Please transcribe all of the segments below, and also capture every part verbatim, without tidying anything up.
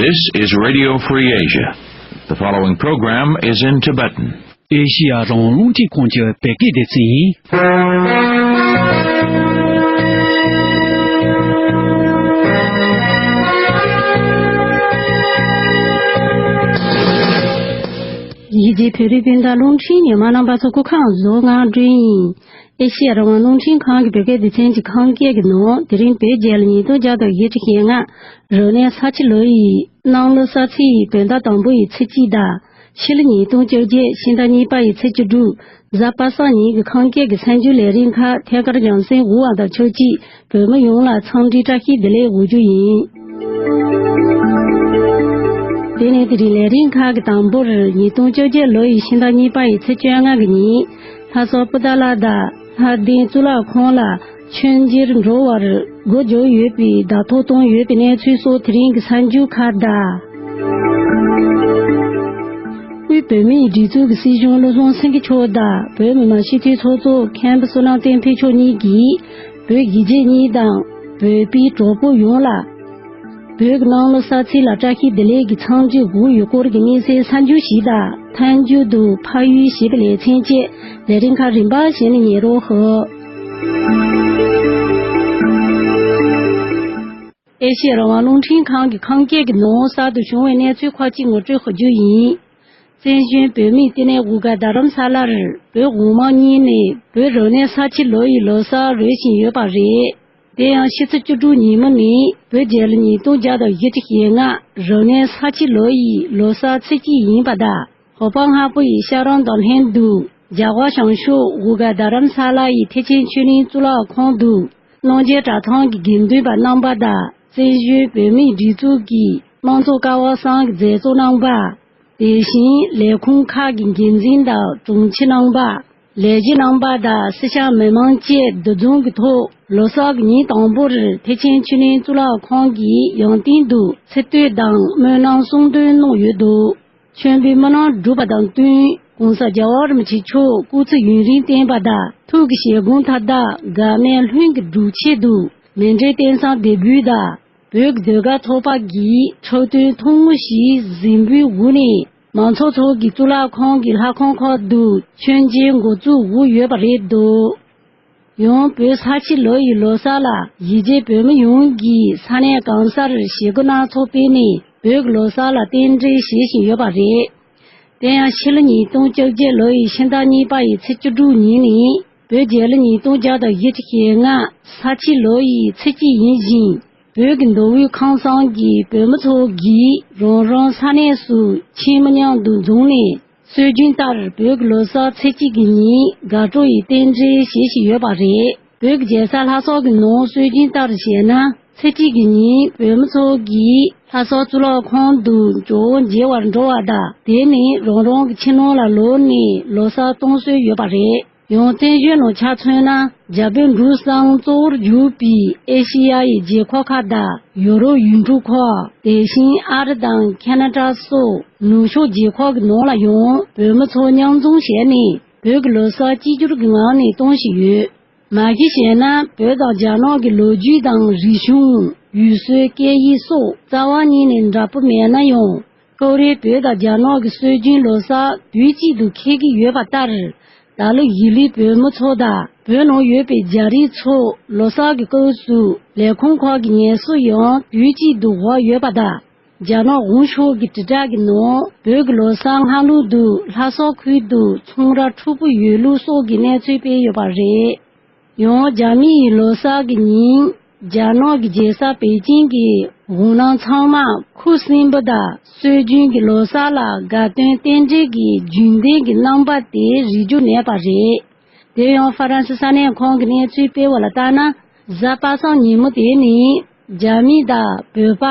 This is Radio Free Asia. The following program is in Tibetan. ཨེ་ཤི་ཡ་རང་དབང་རླུང་འཕྲིན་ཁང་གི་བོད་སྐད་སྡེ་ཚན་ཡིན། གཞིས་བྱེས་བོད་རིགས་སྤུན་ཟླ་རླུང་འཕྲིན་ཉི་མ་རྣམ་པ་ཚོ་སྐུ་ཁམས་བཟང་། ང་སྒྲོན་ཡིན། ཨེ་ཤེ་ཡ་རང་དབང་རླུང་འཕྲིན་ཁང་གི་བོད་སྐད་སྡེ་ཚན་གྱི་ཁམས་སྐད་ཀྱི་ནང་དེ་རིང་བོད་རྒྱལ་ལོ་ཉིས་སྟོང་བརྒྱ་དང་བཞི་བཅུ་ཞེ་ལྔ། རབ་གནས་ས་བྱི་ལོ་ཡི་གནམ་ལོ་གསར་ཚེས་ཡི་བོད་ཟླ་དང་པོ་ཡི་ཚེས་གཅིག་དང་། ཕྱི་ལོ་ཉིས་སྟོང་བཅོ་བརྒྱད་ཕྱི་ཟླ་གཉིས་པ་ཡི་ཚེས་བཅུ་དྲུག་གཟའ་པ་སངས་ཉིན་གྱི་ཁམས་སྐད་ཀྱི་གསར་འགྱུར་ལས་རིམ་ཁག་ཐད་ཀར་རྒྱང་སྲིང་འོང་བ་དང་ཆབས་ཅིག་བོད་མི་ཡོངས་ལ་འཚམས་འདྲིའི་བཀྲ་ཤིས་བདེ་ལེགས་འབུལ་རྒྱུ་ཡིན། དེ་ནས་དེ་རིང་ལས་རིམ་ཁག་གི་དང་པོར་ཉིས་སྟོང་བཅོ་བརྒྱད་ལོ་ཡི་ཕྱི་ཟླ་གཉིས་པ་ཡི་ཚེས་བཅོ་ལྔ་གི་ཉིན། ལྷ་ས་སྤུ་ན་ཁ་དང་ལྷ་ལྡན་གཙུག་ལག་ཁང་ལ་མཆོད་མཇལ་འགྲོ་བར་སྒོ་རྒྱག་ཡོད་པའི་བརྡ་ཐོ་བཏང་ཡོད་པའི་གནས་ཚུལ་སོགས་དེ་རིང་གི་གསར་འགྱུར་ཁག་དང་། དབུས་བོད་མིའི་སྒྲིག་འཛུགས་ཀྱི་སྲིད་སྐྱོང་བློ་བཟང་སེང་གེ་མཆོག་དང་བོད་མི་མང་སྤྱི་འཐུས་ཚོགས་གཙོ་མཁན་པོ་བསོད་ནམས་བསྟན་འཕེལ་མཆོག་གཉིས་ཀྱིས་བོད་གཞིས་བྱེས་གཉིས་དང་བོད་པའི་གྲོགས་པོ་ཡོངས་ལ། བོད་ཀྱི་གནམ་ལོ་གསར་ཚེས་ལ་བཀྲ་ཤིས་བདེ་ལེགས་ཀྱི་འཚམས་འདྲི་འབུལ་ཡོད་སྐོར་གྱི་གནས་ཚུལ་གསར་འགྱུར་ཞིག་དང་། མཐའ་མཇུག་ཏུ་ཕ་ཡུལ་ཞེས་པའི་ལེ་ཚན་བཅས་ལས་རིམ་ཁག་རིམ་པ་བཞིན་ཉན་རོགས་ཞུ། ཨེ་ཤེ་ཡ་རང་དབང་རླུང་འཕྲིན་ཁང་གི་ཁམས་སྐད་ཀྱི་ནང་གསར་དུ་བྱུང་བའི་གནས་ཚུལ་ཁག་ཅིག་ངོ་སྤྲོད་ཞུ་རྒྱུ་ཡིན། བཙན་བྱོལ་བོད་མིའི་ལྟེ་གནས་དབུ་དགའ་རྡ་རམ་ས་ལར་བོད་དབུ་མ་གཉིས་ནས་བོད་རབ་གནས་ས་བྱི་ལོ་ཡི་ལོ་གསར་རོལ་བཞིན་ཡོད་པ་རེད། དེ་ཡང་ཕྱི་ཚེས་བཅུ་དྲུག་ཉིན་མོ་ནི་བོད་རྒྱལ་ལོ་ཉིས་སྟོང་བརྒྱ་དང་བཞི་བཅུ་ཞེ་ལྔ་རབ་གནས་ས་བྱི་ལོ་ཡི་ལོ་གསར་ཚེས་གཅིག་ཡིན་པ་དང་། ཧོ་པ་སྔ་པོ་ཡི་ཤ་རམ་དང་ལྷན་དུ་རྒྱལ་བ་བྱང་ཆུབ་དབུ་དགའ་རྡ་རམ་ས་ལ་ཡི་ཐེག་ཆེན་ཆོས་གླིང་གཙུག་ལག་ཁང་དུ་རྣམ་རྒྱལ་གྲྭ་ཚང་གི་དགེ་འདུན་པ་རྣམ་པ་དང་བཙན་བྱོལ་བོད་མིའི་སྒྲིག་འཛུགས་ཀྱི་དམངས་གཙོ་ཀ་བ་གསུམ་གྱི་མཛད་གཙོ་རྣམ་པ། དེ་བཞིན་ལས་ཁུངས་ཁག་གི་འགན་འཛིན་དང་དྲུང་ཆེ་རྣམ་པ། ལས་བྱེད་རྣམ་པ་དང་སྲིད་ཤང་མི་མང་བཅས་འདུ་འཛོམས་ཀྱི་ཐོག་ལོ་གསར་གྱི་ཉིན་དང་པོར་ཐེག་ཆེན་ཆོས་གླིང་གཙུག་ལག་ཁང་གི་ཡང་སྟེང་དུ་ཚེ་བསྟོད་དང་སྨོན་ལམ་གསུང་འདོན་གནང་ཡོད་འདུག་མཆོད་འབུལ་སྨོན་ལམ་གྲུབ་པ་དང་བསྟུན་༸གོང་ས་༸རྒྱལ་བ་རིན་པོ་ཆེ་མཆོག་སྐུ་ཚེ་ཡུན་རིང་བརྟན་པ་དང་ཐུགས་ཀྱི་བཞེད་དགོངས་མཐའ་དག་འགག་མེད་ལྷུན་གྱིས་འགྲུབ་ཆེད་དུ་མཎྜལ་རྟེན་བཟང་འདེགས་འབུལ་དང་། བོད་ཀྱི་ཟློས་གར་ཚོགས་པ་གིས་འཁྲབ་སྟོན་ཐུང་ངུ་ཞིག་གཟིགས་འབུལ་འོག་ནས་མང་ཚོགས་ཚོ་གིས་གཙུག་ལག་ཁང་གི་ལྷ་ཁང་ཁག་ཏུ་མཆོད་མཇལ་འགོ་བཙུགས་འོག་ཡོད་པ་རེད་འདུག་ཡང་བོད་ས་བྱི་ལོ་ཡི་ལོ་གསར་ལ་གཞིས་བྱེས་བོད་མི་ཡོངས་ཀྱིས་ས་གནས་གང་སར་བྱེད་སྒོ་སྣ་ཚོགས་སྤེལ་ནས་བོད་ཀྱི་ལོ་གསར་ལ་རྟེན་འབྲེལ་བྱེད་བཞིན་ཡོད་པ་རེད། དེ་ཡང་ཕྱི་ལོ་ཉིས་སྟོང་བཅོ་བརྒྱད་ལོ་ཡི་ཕྱི་ཟླ་གཉིས་པ་ཡི་ཚེས་བཅུ་དྲུག་ཉིན་ནི་བོད་རྒྱལ་ལོ་ཉིས་སྟོང་བརྒྱ་དང་བཞི་བཅུ་ཞེ་ལྔ་ས་བྱི་ལོ་ཡི་ཚེས་གཅིག་ཡིན་ཞིང་། བོད་ཀྱི་མདོ་དབུས་ཁམས་གསུམ་གྱི་བོད་མི་ཚོ་གིས་རང་རང་ས་གནས་སུ་ཁྱིམ་མི་མཉམ་དུ་འཛོམས་ནས་སྲོལ་རྒྱུན་ལྟར་བོད་ཀྱི་ལོ་གསར་ཚེས་གཅིག་གི་ཉིན་དགའ་སྤྲོ་ཡི་རྟེན་འབྲེལ་བྱེད་བཞིན་ཡོད་པ་རེད། བོད་ཀྱི་རྒྱལ་ས་ལྷ་ས་གི་ནང་སྲོལ་རྒྱུན་ལྟར་བྱས་ན་ཚེས་གཅིག་གི་ཉིན་བོད་མི་ཚོ་གིས་ལྷ་ས་གཙུག་ལག་ཁང་དུ་ཇོ་བོ་མཇལ་བར་འགྲོ་བ་དང་དེ་ནས་རང་རང་གི་ཁྱིམ་ནང་ལ་ལོག་ནས་ལོ་གསར་གཏོང་སྲོལ་ཡོད་པ་རེད། ཡང་བཙན་བྱོལ་ནང་ཆ་མཚོན་ན་རྒྱ་བོད་འབྲུག་གསུམ་གཙོ་བོར་གྱུར་པའི་ཨེ་ཤེ་ཡ་ཡི་རྒྱལ་ཁབ་ཁག་དང་ཡོ་རོབ་ཡུལ་གྲུ་ཁག་དེ་བཞིན་ཨ་རི་དང་ཁེ་ན་ཌ་སོགས་ནུབ་ཕྱོགས་རྒྱལ་ཁབ་ཀྱི་ནང་ལ་ཡང་བོད་མི་ཚོ་མཉམ་འཛོམས་བྱས་ནས་བོད་ཀྱི་ལོ་གསར་གཅིག་གྱུར་གྱི་ངང་ནས་གཏོང་བཞིན་ཡོད། མ་གཞི་བྱས་ན་བོད་དང་རྒྱ་ནག་གི་ལོ་རྒྱུས་དང་རིག་གཞུང་། ཡུལ་སྲོལ། སྐད་ཡིག་སོགས་རྩ་བ་ཉིད་ནས་འདྲ་པོ་མེད་ན་ཡང་། ཁོ་རེ་བོད་དང་རྒྱ་ནག་གི་སྲོལ་རྒྱུན་ལོ་གསར་དུས་གཅིག་ཏུ་འཁེལ་གྱི་ཡོད་པ་ལྟར། ད་ལོ་གཞིས་ལུས་བོད་མི་ཚོ་དང་བོད་ནང་ཡོད་པའི་རྒྱ་རིགས་ཚོ་ལོ་གསར་གྱི་སྐབས་སུ་ལས་ཁུངས་ཁག་གི་ངལ་གསོ་ཡང་དུས་གཅིག་ཏུ་དབོར་ཡོད་པ་དང་། རྒྱ་ནག་ཝུ་ཤོ་གི་དྲིལ་བསྒྲགས་ཀྱི་ནང་བོད་ཀྱི་ལོ་གསར་སྔ་ལོགས་དུ་ལྷ་ས་ཁུལ་དུ་ཚོང་ར་འཁྲུག་པོ་ཡོད་ལུགས་སོགས་ཀྱི་གནས་ཚུལ་སྤེལ་ཡོད་པ་རེད། ཡང་རྒྱ་མི་ཡི་ལོ་གསར་གྱི་ཉིན། རྒྱ་ནག་གི་རྒྱལ་ས་པེ་ཅིང་གི་འོ་ནང་ཚང་མ་ཁུ་སིམ་པོ་དང་སྲོལ་རྒྱུན་གྱི་ལོ་གསར་ལ་དགའ་སྟོན་རྟེན་འབྲེལ་གྱི་རྒྱུན་ལྡན་གྱི་རྣམ་པ་དེ་རིག་རྒྱུ་མེད་པ་རེད། དེ་ཡང་ཧྥ་རན་སི་ས་གནས་ཁང་གི་གནས་ཚུལ་སྤེལ་བ་ལ་ལྟར་ན། གཟའ་པ་སངས་ཉིན་མོ་དེ་ནི་རྒྱ་མི་དང་བོད་པ།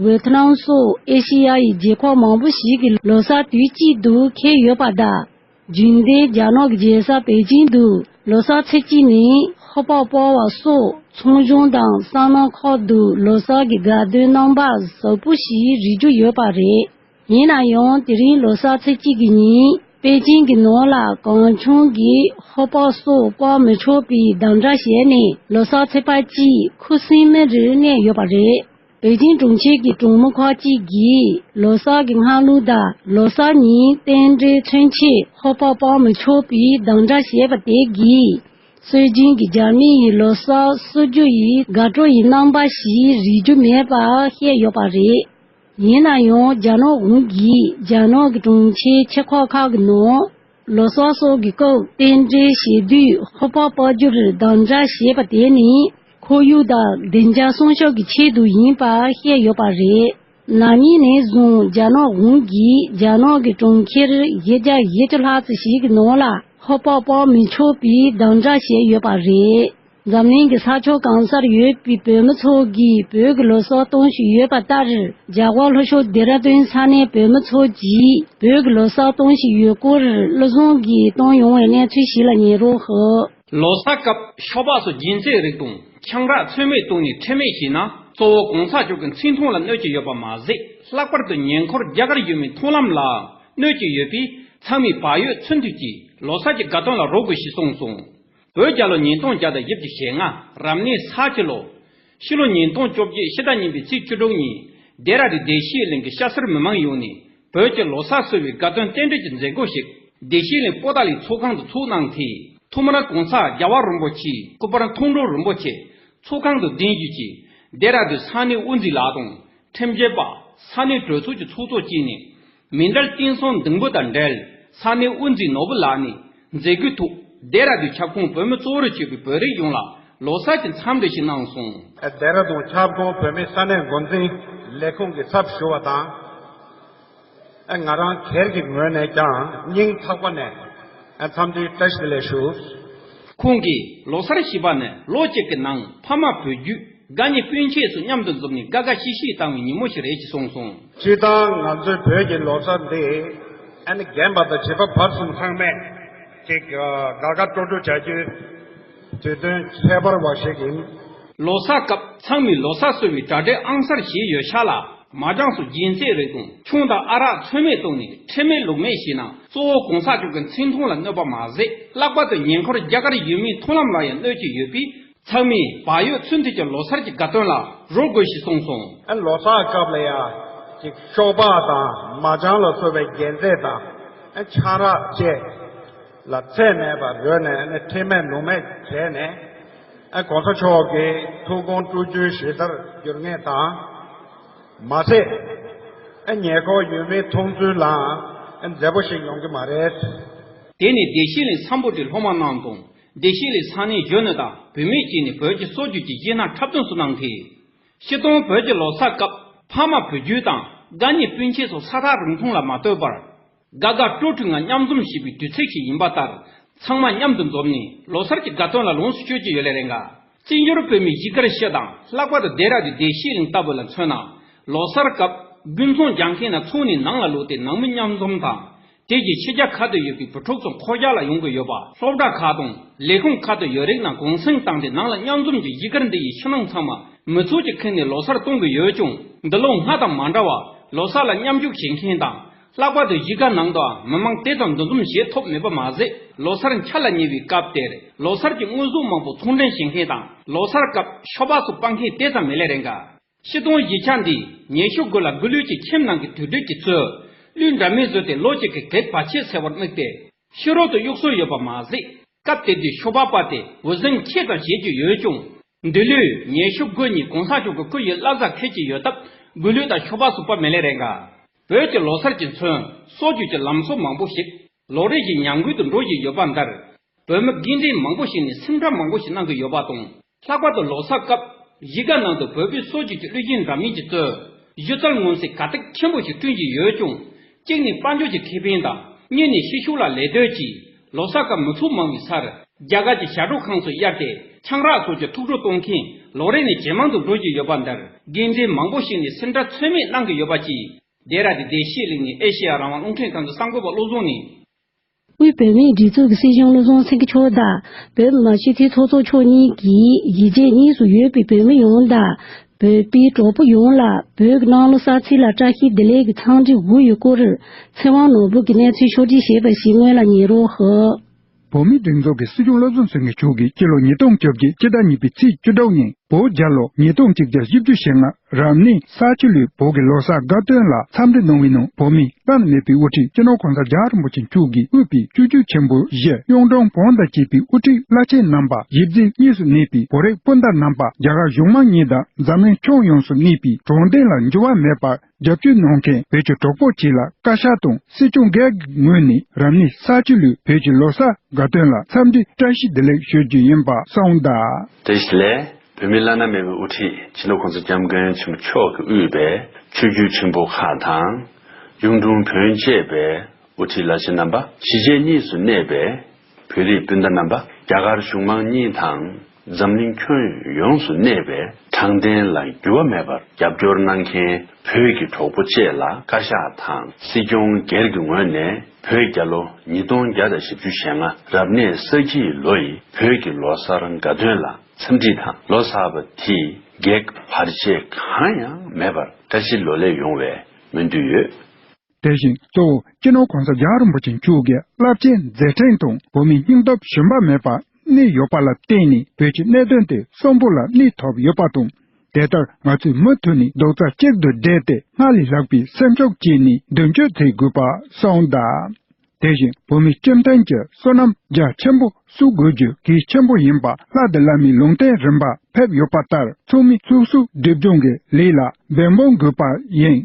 ཝེ་ཐི་ནམ་སོགས་ཨེ་ཤེ་ཡ་ཡི་རྒྱལ་ཁབ་མང་པོ་ཞིག་གི་ལོ་གསར་དུས་གཅིག་ཏུ་འཁེལ་ཡོད་པ་དང་། རྒྱུན་ལྡན་རྒྱ་ནག་གི་རྒྱལ་ས་པེ་ཅིང་དུ་ལོ་གསར་ཚེས་གཅིག་ནི་ཧོ་པ་སྤོ་བ་སོགས་ཚོང་གཞུང་དང་སོ་ནམ་ཁག་ཏུ་ལོ་གསར་གྱི་དགའ་སྟོན་རྣམ་པ་ཟབ་པོ་ཞིག་རིག་རྒྱུ་ཡོད་པ་རེད། ཡིན་ན་ཡང་དེ་རིང་ལོ་གསར་ཚེས་གཅིག་གི་ཉིན་པེ་ཅིང་གི་ནང་ལ་གང་བྱུང་གིས་ཧོ་པ་སོགས་སྤོ་མི་ཆོག་པའི་དམ་བསྒྲགས་བྱས་ནས་ལོ་གསར་ཚེས་པ་གཅིག་ཁུ་སིམ་མེར་གནས་ཡོད་པ་རེད། པེ་ཅིང་གྲོང་ཁྱེར་གྱི་གྲོང་མི་ཁག་ཅིག་གིས་ལོ་གསར་གྱི་སྔ་ལུགས་དང་ལོ་གསར་ཉིན་རྟེན་འབྲེལ་མཚོན་ཆེད་ཧོ་པོ་སྤར་མི་ཆོག་པའི་དམ་བསྒྲགས་བྱས་པ་དེ་གིས། སྲོལ་རྒྱུན་གྱི་རྒྱ་མི་ཡི་ལོ་གསར་གསོལ་རྒྱུ་ཡི་དགའ་སྤྲོ་ཡི་རྣམ་པ་ཞིག་རིག་རྒྱུ་མེད་པ་བཤད་ཡོད་པ་རེད། ཡིན་ན་ཡང་རྒྱ་ནག་གཞུང་གིས་རྒྱ་ནག་གི་གྲོང་ཁྱེར་ཆེ་ཁག་ཁག་གི་ནང་ལོ་གསར་སོགས་ཀྱི་སྐབས་རྟེན་འབྲེལ་བྱེད་དུས་ཧོ་པོ་སྤར་རྒྱུར་དམ་བསྒྲགས་བྱས་པ་དེ་ནི་ཁོར་ཡུག་དང་བདེ་འཇགས་སྲུང་སྐྱོབ་ཀྱི་ཆེད་དུ་ཡིན་པ་བཤད་ཡོད་པ་རེད། ན་ནིང་ནས་བཟུང་རྒྱ་ནག་གཞུང་གིས་རྒྱ་ནག་གི་གྲོང་ཁྱེར་བཞི་བརྒྱ་བཞི་བཅུ་ལྷག་ཙམ་ཞིག་གི་ནང་ལ་ཧོ་པོ་སྤར་མི་ཆོག་པའི་དམ་བསྒྲགས་བྱས་ཡོད་པ་རེད། འཛམ་གླིང་གི་ས་ཕྱོགས་གང་སར་ཡོད་པའི་བོད་མི་ཚོ་གིས་བོད་ཀྱི་ལོ་གསར་གཏོང་བཞིན་ཡོད་པ་ལྟར། རྒྱ་གར་ལྷོ་ཕྱོགས་ལྡེ་ར་ལྡུན་ས་གནས་བོད་མི་ཚོ་གིས་བོད་ཀྱི་ལོ་གསར་གཏོང་བཞིན་ཡོད་སྐོར་བློ་བཟང་གིས་བཏང་ཡོང་བའི་གནས་ཚུལ་ཞིག་ལ་ཉན་རོགས་ཞུ། ལོ་གསར་སྐབས་ཤོག་སྦག་སོགས་རྒྱུན་ཚད་རིགས་དང་ཆང་རག་ཚོད་མེད་བཏུང་ནས་ཁྲེལ་མེད་བྱས་ན། གཙོ་བོ་གོང་ས་མཆོག་གི་མཚན་མཐོང་ལ་གནོད་ཀྱི་ཡོད་པ་མ་ཟད། ལྷག་པར་དུ་ཉེ་འཁོར་རྒྱ་གར་ཡུལ་མིའི་མཐོང་ལམ་ལ་གནོད་ཀྱི་ཡོད་པས། ཚང་མས་བག་ཡོད་ཚུལ་མཐུན་གྱིས་ལོ་གསར་གྱི་དགའ་སྟོན་ལ་རོལ་དགོས་ཞེས་གསུངས་སོང་། བོད་རྒྱལ་ལོ་ཉིས་སྟོང་བརྒྱ་དང་བཞི་བཅུ་ཞེ་ལྔ་རབ་གནས་ས་ཁྱི་ལོ། ཕྱི་ལོ་ཉིས་སྟོང་བཅོ་བརྒྱད་ཕྱི་ཟླ་གཉིས་པའི་ཚེས་བཅུ་དྲུག་ཉིན། སྡེ་ར་ལྡུན་བདེ་སྐྱིད་གླིང་གི་སྐྱ་སེར་མི་མང་ཡོངས་ནས་བོད་ཀྱི་ལོ་གསར་གསོལ་བའི་དགའ་སྟོན་རྟེན་འབྲེལ་གྱི་མཛད་སྒོ་ཞིག་བདེ་སྐྱིད་གླིང་པོ་ཏཱ་ལའི་ཚོགས་ཁང་དུ་ཚོགས་གནང་སྟེ། ཐོག་མར་༧གོང་ས་༧རྒྱལ་བ་རིན་པོ་ཆེའི་སྐུ་པར་མཐོང་གྲོལ་རིན་པོ་ཆེ་ཚོགས་ཁང་དུ་གདན་ཞུས་ཀྱིས། སྡེ་ར་ལྡུན་ས་གནས་དབུ་འཛིན་ལགས་དང་། ཁྲིམས་བཅད་པ། ས་གནས་གྲོས་ཚོགས་ཀྱི་ཚོགས་གཙོ་བཅས་ནས། མཎྜལ་རྟེན་གསུམ་འདིང་བུ་དང་འབྲེལ། ས་གནས་དབུ་འཛིན་ནོར་བུ་ལགས་ནས་མཛད་སྒོའི་ཐོག་སྡེ་ར་ལྡུན་ཁྱབ་ཁོངས་བོད་མི་གཙོ་བོར་གྱུར་པའི་བོད་རིགས་ཡོངས་ལ་ལོ་གསར་གྱི་འཚམས་འདྲི་ཞིག་གནང་སོང་། སྡེ་ར་ལྡུན་ཁྱབ་ཁོངས་བོད་མིའི་ས་གནས་འགོ་འཛིན་ལས་ཁུངས་ཀྱི་ཚབ་ཞུ་བ་དང་། ང་རང་སྒེར་གྱི་ངོས་ནས་ཀྱང་སྙིང་ཐག་པ་ནས་འཚམས་འདྲིའི་བཀྲ་ཤིས་བདེ་ལེགས་ཞུ། ཁོང་གིས་ལོ་གསར་ཞེས་པ་ནི་ལོ་གཅིག་གི་ནང་ཕ་མ་བུ་རྒྱུད། དགའ་ཉེ་སྤུན་མཆེད་སོགས་མཉམ་དུ་འཛོམས་ནས་དགའ་དགའ་ཤིས་ཤིས་བཏང་བའི་ཉིན་མོ་ཞིག་རེད་ཅེས་གསུངས་སོང་། སྤྱིར་བཏང་ང་ཚོའི་བོད་ཀྱི་ལོ་གསར་འདི་ཨ་ནི་རྒན་པ་དང་བྱིས་པ་བར་གསུམ་ཚང་མས་ཅིག་དགའ་དགའ་སྤྲོ་སྤྲོ་བྱ་རྒྱུའི་དུས་སྟོན་ཁྱད་པར་བ་ཞིག་ཡིན། ལོ་གསར་སྐབས་ཚང་མས་ལོ་གསར་གསོལ་བའི་གྲ་སྒྲིག་ཨང་གསར་བྱས་ཡོད་ཤག་ལ། མ་ཅང་སོགས་རྒྱུན་ཚད་རིགས་དང་ཆང་དང་ཨ་རག་ཚོད་མེད་བཏུངས་ནས་ཁྲེལ་མེད་ལུགས་མེད་བྱས་ན་གཙོ་བོ་གོང་ས་མཆོག་གི་མཚན་མཐོང་ལ་གནོད་པ་མ་ཟད། ལྷག་པར་དུ་ཉེ་འཁོར་རྒྱ་གར་ཡུལ་མིའི་མཐོང་ལམ་ལ་ཡང་གནོད་ཀྱི་ཡོད་པས། ཚང་མས་བག་ཡོད་ཚུལ་མཐུན་གྱིས་ལོ་གསར་གྱི་དགའ་སྟོན་ལ་རོལ་དགོས་ཞེས་གསུངས་སོང་། ཨ་ལོ་གསར་སྐབས་ལ་ཡ་ཅིག་ཤོག་སྦག་དང་མ་ཅང་ལ་སོགས་པའི་རྒྱུན་ཚད་དང་ཨ་ཆང་རག་བཅས་ལ་ཚད་མེད་པར་རོལ་ནས་ཨ་ནི་ཁྲེལ་མེད་ལུགས་མེད་བྱས་ནས་ཨ་གོང་ས་མཆོག་གི་ཐུགས་དགོངས་སྤྲོ་རྒྱུའི་ཞེ་དར་འགྱུར་ངེས་དང་མ་ཟད། ཨ་ཉེ་འཁོར་ཡུལ་མིའི་མཐོང་ཚུལ་ལའང་ཨ་མཛེས་པོ་ཞིག་ཡོང་གི་མ་རེད། དེ་ནས་བདེ་སྐྱིད་གླིང་སམ་བྷོ་ཊའི་སློབ་མ་རྣམས་དང་། བདེ་སྐྱིད་གླིང་ས་གནས་གཞོན་ནུ་དང་བུད་མེད་བཅས་ནས་བོད་ཀྱི་སྲོལ་རྒྱུན་གྱི་གཞས་སྣ་འཁྲབ་སྟོན་སོགས་གནང་སྟེ། སྤྱིར་བཏང་བོད་ཀྱི་ལོ་གསར་སྐབས་ཕ་མ་བུ་རྒྱུད་དང་དགའ་ཉེ་སྤུན་མཆེད་སོགས་ས་ཐག་རིང་ཐུང་ལ་མ་ལྟོས་པར། དགའ་དགའ་སྤྲོ་སྤྲོའི་ངང་མཉམ་འཛོམས་བྱེད་པའི་དུས་ཚིགས་ཤིག་ཡིན་པ་ལྟར། ཚང་མ་མཉམ་དུ་འཛོམས་ནས་ལོ་གསར་གྱི་དགའ་སྟོན་ལ་ལོངས་སུ་སྤྱོད་ཀྱི་ཡོད་ལེ་རེད་འགའ། བཙན་བྱོལ་བོད་མིའི་གཞིས་སྒར་ཕྱི་དང་ལྷག་པར་དུ་སྡེ་ར་ལྡུན་བདེ་སྐྱིད་གླིང་ལྟ་བུ་ལ་མཚོན་ན། ལོ་གསར་སྐབས་དགུན་ཚོང་རྒྱག་མཁན་རྣམས་ཚོང་ནས་ནང་ལ་ལོག་སྟེ་ནང་མི་མཉམ་འཛོམས་དང་། དེ་རྗེས་ཕྱི་རྒྱལ་ཁག་ཏུ་ཡོད་པའི་བུ་ཕྲུག་ཚོ་འཁོར་རྒྱག་ལ་ཡོང་གི་ཡོད་པ། སློབ་གྲྭ་ཁག་དང་ལས་ཁུངས་ཁག་ཏུ་ཡོད་རིགས་རྣམས་གུང་སེང་བཏང་སྟེ་ནང་ལ་མཉམ་འཛོམས་ཀྱིས་གཞིས་སྒར་འདི་ཡི་ཕྱི་ནང་ཚང་མ་མི་ཚོགས་ཀྱི་ཁེངས་ནས་ལོ་གསར་གཏོང་གི་ཡོད་ཀྱང་། འདི་ལོ་སྔ་དང་མ་འདྲ་བར་ལོ་གསར་ལ་མཉམ་ཞུགས་བྱེད་མཁན་དང་། ལྷག་པར་དུ་གཞིས་ཀ་ནང་དུའང་མི་མང་དེ་ཙམ་འདུ་འཛོམས་བྱེད་ཐུབ་མེད་པ་མ་ཟད། ལོ་གསར་འཆར་ལ་ཉེ་བའི་སྐབས་དེར་ལོ་གསར་གྱི་དངོས་ཟོག་མང་པོ་ཚོང་འདྲེན་བྱེད་མཁན་དང་། ལོ་གསར་སྐབས་ཤོག་སྦག་སོགས་སྤར་མཁན་དེ་ཙམ་མེད་ལེ་རེད་འགའ། སྤྱིར་བཏང་གཞིས་ཆགས་འདིའི་ཉེ་ཤོག་དགོན་ལ་དགེ་ལུགས་ཀྱི་ཁྱིམ་ནང་གི་དུད་སྦྲུལ་གྱི་ཚུལ། གླུད་འདྲ་མིན་བཟོས་ཏེ་ལོ་གཅིག་གི་གེགས་བར་ཆད་སེལ་བར་དམིགས་ཏེ། ཕྱི་རོལ་དུ་གཡུག་སྲོལ་ཡོད་པ་མ་ཟད། སྐབས་དེ་དུས་ཤོག་སྦག་སྤར་ཏེ་འུར་ཟིང་ཁྱེར་ཙམ་བྱེད་ཀྱི་ཡོད་ཀྱང་། འདི་ལོའི་ཉེ་ཤོག་དགོན་ནས་གོང་ས་མཆོག་གི་སྐུ་ཡི་བླ་གཟར་འཁེལ་གྱི་ཡོད་སྟབས། དགེ་ལུགས་དང་ཤོག་སྦག་སོགས་སྤར་མེད་ལེ་རེད་འགའ། བོད་ཀྱི་ལོ་གསར་གྱི་མཚོན་སྲོལ་རྒྱུན་གྱི་ལམ་སྲོལ་མང་པོ་ཞིག་ལོ་རེ་བཞིན་ཉམས་རྒུད་དུ་འགྲོ་བཞིན་ཡོད་པ་འདིར། བོད་མི་དགེ་འདུན་མང་པོ་ཞིག་ནས་སེམས་ཁྲལ་མང་པོ་ཞིག་གནང་གི་ཡོད་པ་དང་། ལྷག་པར་དུ་ལོ་གསར་སྐབས་གཞིས་ཀ་ནང་དུ་བོད་པའི་སྲོལ་རྒྱུན་གྱི་གླུ་གཞས་འདྲ་མིན་གྱི་གཙོས་གཞི་རྩར་མངོན་གསལ་དགའ་སྟེགས་ཆེན་པོ་ཞིག་བསྐྲུན་གྱི་ཡོད་ཀྱང་། གཅིག་ནས་དཔལ་འབྱོར་གྱི་ཁེ་ཕན་དང་། གཉིས་ནས་ཕྱི་ཕྱོགས་ལ་ལད་ཟློས་ཀྱིས་ལོ་གསར་སྐབས་མི་ཚོགས་མང་བའི་སར་རྒྱ་གར་གྱི་ཞྭ་སྒྲོག་ཁང་སོགས་གཡར་ཏེ་ཆང་རག་སོགས་ཀྱི་ཐུགས་སྤྲོ་གཏོང་མཁན་ལོ་རེ་ནས་ཇེ་མང་དུ་འགྲོ་བཞིན་ཡོད་པ་འདིར་དགེ་འདུན་མང་པོ་ཞིག་ནས་སེམས་ཁྲལ་ཚོད་མེད་གནང་གི་ཡོད་པ་བཅས། སྡེ་ར་ལྡུན་བདེ་སྐྱིད་གླིང་ནས་ཨེ་ཤེ་ཡ་རང་དབང་རླུང་འཕྲིན་ཁང་གི་གསར་འགོད་པ་བློ་བཟང་ནས། དབུས་བོད་མིའི་སྒྲིག་འཛུགས་ཀྱི་སྲིད་སྐྱོང་བློ་བཟང་སེང་གེ་མཆོག་དང་། བོད་མི་མང་སྤྱི་འཐུས་ཚོགས་གཙོ་མཆོག་གཉིས་ཀྱིས་གཞིས་བྱེས་གཉིས་སུ་ཡོད་པའི་བོད་མི་ཡོངས་དང་། བོད་པའི་གྲོགས་པོ་ཡོངས་ལ་བོད་ཀྱི་གནམ་ལོ་གསར་ཚེས་ལ་བཀྲ་ཤིས་བདེ་ལེགས་ཀྱི་འཚམས་འདྲི་འབུལ་ཡོད་སྐོར། ཚེ་དབང་ནོར་བུ་གིས་གནས་ཚུལ་ཕྱོགས་སྒྲིག་བྱས་པ་ཞིག་སྔོན་ལ་ཉན་རོགས་ཞུ། བོད་མིའི་སྒྲིག་འཛུགས་ཀྱི་སྲིད་སྐྱོང་བློ་བཟང་སེང་གེ་མཆོག་གིས་སྤྱི་ལོ་ཉིས་སྟོང་བཅོ་བརྒྱད་ཕྱི་ཟླ་གཉིས་པའི་ཚེས་བཅུ་དྲུག་ཉིན། བོད་རྒྱལ་ལོ་ཉིས་སྟོང་གཅིག་བརྒྱ་བཞི་བཅུ་ཞེ་ལྔ་རབ་གནས་ས་བྱི་ལོའི་བོད་ཀྱི་ལོ་གསར་དགའ་སྟོན་ལ་འཚམས་འདྲི་གནང་བའི་ནང་བོད་མིའི་བླ་ན་མེད་པའི་དབུ་ཁྲིད་སྤྱི་ནོར་གོང་ས་རྒྱལ་བ་རིན་པོ་ཆེ་མཆོག་གིས་དབུས་པའི་སྤྱི་རྒྱུ་ཆེན་པོ་བཞི་གཡུང་དྲུང་བོན་དང་བཅས་པའི་དབུ་ཁྲིད་བླ་ཆེན་རྣམ་པ་གཞིས་རྩེ་གཉིས་སུ་གནས་པའི་བོད་རིགས་སྤུན་ཟླ་རྣམ་པ་རྒྱ་གར་གཞུང་མང་གཉིས་དང་འཛམ་གླིང་ཁྱོན་ཡོངས་སུ་གནས་པའི་དྲང་བདེན་ལ་འགྱུར་བ་མེད་པར་རྒྱབ་སྐྱོར་གནང་མཁན་བོད་ཀྱི་གྲོགས་པོ་བཅས་ལ་བཀའ་ཤག་དང་སྲིད་སྐྱོང་སྒེར་གྱི་ངོས་ནས་རབ་གནས་ས་བྱི་ལོའི་བོད་ཀྱི་ལོ་གསར་དགའ་སྟོན་ལ་འཚམས་འདྲི་བཀྲ་ཤིས་བདེ་ལེགས་ཞུ་རྒྱུ་ཡིན་པ་གསུངས་གདའ། བཀྲ་ཤིས་བདེ་ལེགས། བོད་མི་བླ་ན་མེད་པའི་དབུ་ཁྲིད་སྤྱི་ནོར་གོང་ས་སྐྱབས་མགོན་ཆེན་པོ་མཆོག་གིས་དབུས་པའི་ཆོས་བརྒྱུད་ཆེན་པོ་ཁག་དང་། གཡུང་དྲུང་བོན་བཅས་པའི་དབུ་ཁྲིད་བླ་ཆེན་རྣམ་པ་གཞིས་བྱེས་གཉིས་སུ་གནས་པའི་བོད་རིགས་སྤུན་ཟླ་རྣམ་པ་རྒྱ་གར་གཞུང་མང་གཉིས་དང་འཛམ་གླིང་ཁྱོན་ཡོངས་སུ་གནས་པའི་དྲང་བདེན་ལ་འགྱུར་བ་མེད་པར་རྒྱབ་སྐྱོར་གནང་མཁན་བོད་ཀྱི་གྲོགས་པོ་བཅས་ལ་བཀའ་ཤག་དང་སྲིད་སྐྱོང་སྒེར་གྱི་ངོས་ནས་བོད་རྒྱལ་ལོ་ཉིས་སྟོང་བརྒྱ་དང་བཞི་བཅུ་ཞེ་ལྔ་རབ་གནས་ས་བྱི་ལོ་ཡི་བོད་ཀྱི་ལོ་གསར་དགའ་སྟོན་ལ་འཚམས་འདྲི་དང་ལོ་གསར་པ་དེས་གེགས་བར་ཆད་གང་ཡང་མེད་པར་བཀྲ་ཤིས་ལོ་ལེགས་ཡོང་བའི་སྨོན་འདུན་ཡོད། དེ་བཞིན་གཙོ་བོ་སྤྱི་ནོར་གོང་ས་རྒྱལ་བ་རིན་པོ་ཆེ་མཆོག་གི་རླབས་ཆེན་མཛད་འཕྲིན་དང་བོད་མིའི་སྙིང་སྟོབས་ཞུམ་པ་མེད་པར་གནས་ཡོད་པ་ལ་བརྟེན་ནས་བོད་ཀྱི་གནད་དོན་དེ་གསོན་པོ་ལ་གནས་ཐུབ་ཡོད་པ་དང་། དེ་ལྟར་ང་ཚོས་མུ་མཐུད་ནས་རྡོག་རྩ་གཅིག་ཏུ་སྒྲིལ་ཏེ་སྔར་ལས་ལྷག་པའི་སེམས་ཤུགས་བསྐྱེད་ནས་མདུན་སྐྱོད་མཛད་དགོས་པ་གསུངས་གདའ། དེ་བཞིན་བོད་མིའི་སྤྱི་མཐུན་གྱི་བསོད་ནམས་རྒྱ་ཆེན་པོ་བསུ་དགོས་རྒྱུ་གལ་ཆེན་པོ་ཡིན་པ་ལྷ་དང་བླ་མའི་ལུང་བསྟན་རིམ་པར་ཕེབས་ཡོད་པ་ལྟར་ཚོགས་མིའི་ཚོགས་གཙོ་སྒྲིབ་སྦྱོང་གི་ལས་ལ་འབད་འབུངས་དགོས་པ་ཡིན།